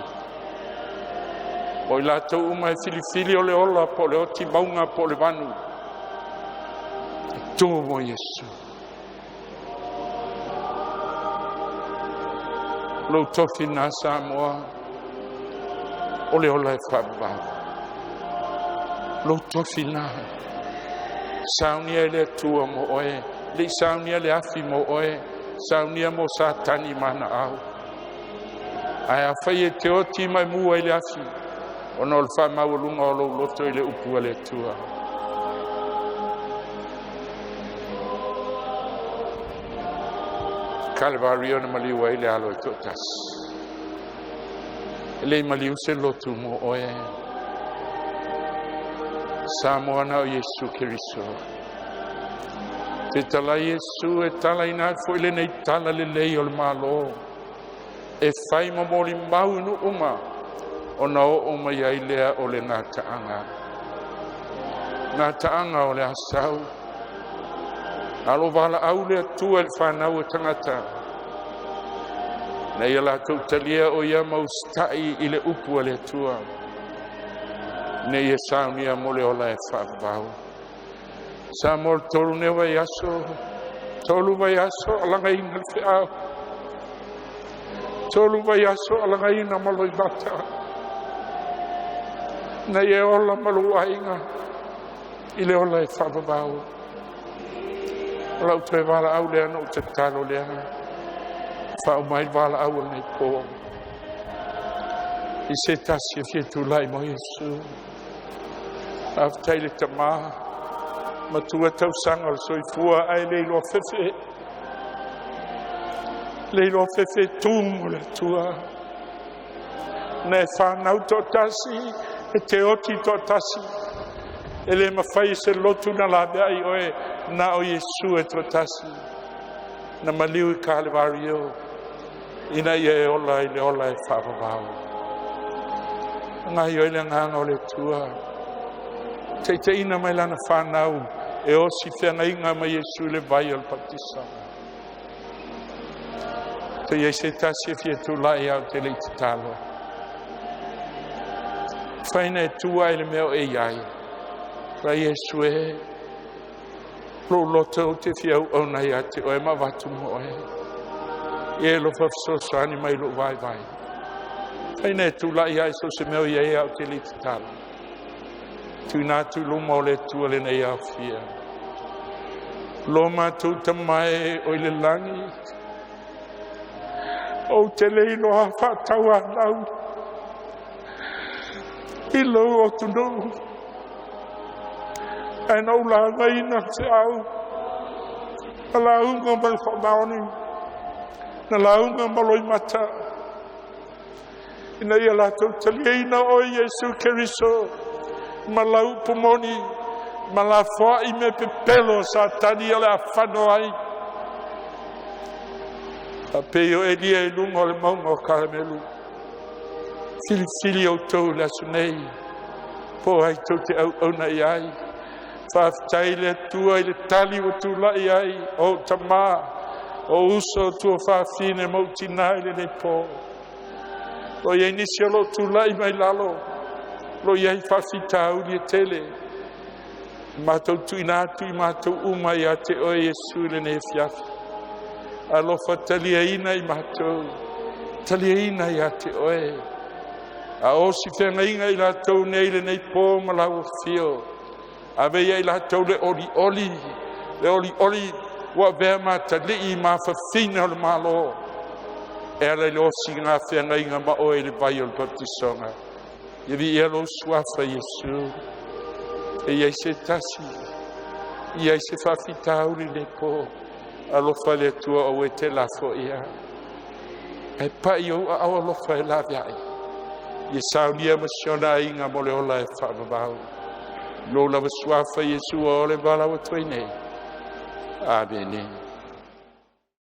O i latou uma e filifili o le ola po o le oti mauga po o le vanu. E tu mo Iesu. Lou tofi na Samoa, o le ola e faavavau. Lou tofi na. Saunia e le Atua mo oe, le i saunia le afi mo oe, saunia mo Satani mana au. Ae afai e te oti mai mua i le afi, ona o le faamaualuga o lou loto i le upu a le Atua. Kalivario na maliu ai le alo e toatasi. E le i maliu se lotu mo oe. Samoa na o Iesu Keriso. Te tala Iesu e tala ina foi le nei tala lelei o le malo. E fai ma moli mau inu uma. Ona o o mai ai lea o le ngātaanga. Ngātaanga o le asau. Alo wala au le atua le whanau e tangata. Na ia latou talia o ia mausita'i i le upu a le Atua. Ne ia saunia mo le ola e faavavau. Samoa le tolu nei vaiaso, 3 vaiaso alagaina le feau. 3 vaiaso alagaina ma loimata. Na ia ola ma lou aiga i le ola e faavavau. O lau toe valaau lea na ou tatalo lea. Faauma ai le valaau o lenei po. I se tasi e fia tulai mo Iesu. Faafetai le Tamā, matua tausaga o le soifua ae le iloa fefe. Le iloa fefe tu mo le Atua. Na e whanau toatasi, e te oti toatasi. E le mawhai e se lotu na labea i oe, na o Iesu e toatasi. Na maliu i Kalivario, ina ia e ola i le ola e faavavau. Ngai oi le agaga o le Atua. Taitaiina mai lana whanau, e osi feagaiga ma Iesu i le vai o le baptisa. Te iai se tasi e fia tulai au te le i tatalo. Whaina e tua i le mea o e iai. Ra Iesu e, lou loto o te fia au au nei a te oe ma vatu mo oe. Ia e lofa fesoasoani mai lou vaivai. Whaina e tulai ai so se mea o iai au te le i tatalo. Tuina atu i luma o le Atua lenei aofia. Lo mātou tamae o i le lagi. Ou te le iloa faatauanau i lou atunuu. Ae na ou lagaina feau. Na lauga ma le faamaoni. Na lauga ma loimata. Ina ia latou taliaina oe Iesu Keriso ma lau upu moni ma lafoai me pepelo o Satani o le afano ai. Faapei o Elia i luga o le mauga o Karamelu. Filifili outou i le aso nei, po o ai tou te auauna i ai. Faafetai i le Atua i le tali ua tulai ai o ou tama, o ou uso, o tuafafine ma ou tina i lenei po. O i ai nisi o lo o tulai mai lalo, o lo o i ai faafitauli e tele, matou tuuina atu i matou uma ia te Oe Iesu i lenei afiafi. Alofa taliaina i matou, taliaina ia te Oe. A o si feagaiga i latou nei i lenei po ma lau afio, ave ia i latou le olioli, le olioli ua avea ma atalii ma afafine o le Malo, e ala i le osiga feagaiga ma Oe i le vai o le papatisoga. Ia viia lou Suafa Iesu. E i ai se tasi, e i ai se faafitauli i lenei po, alofa le Atua aua e te lafoia. Ae pai i ou aao alofa e laveai. Ia saunia ma si ona aiga mo le ola e faavavau. I lou lava Suafa Iesu ua ole valaau atu ai nei. Amene.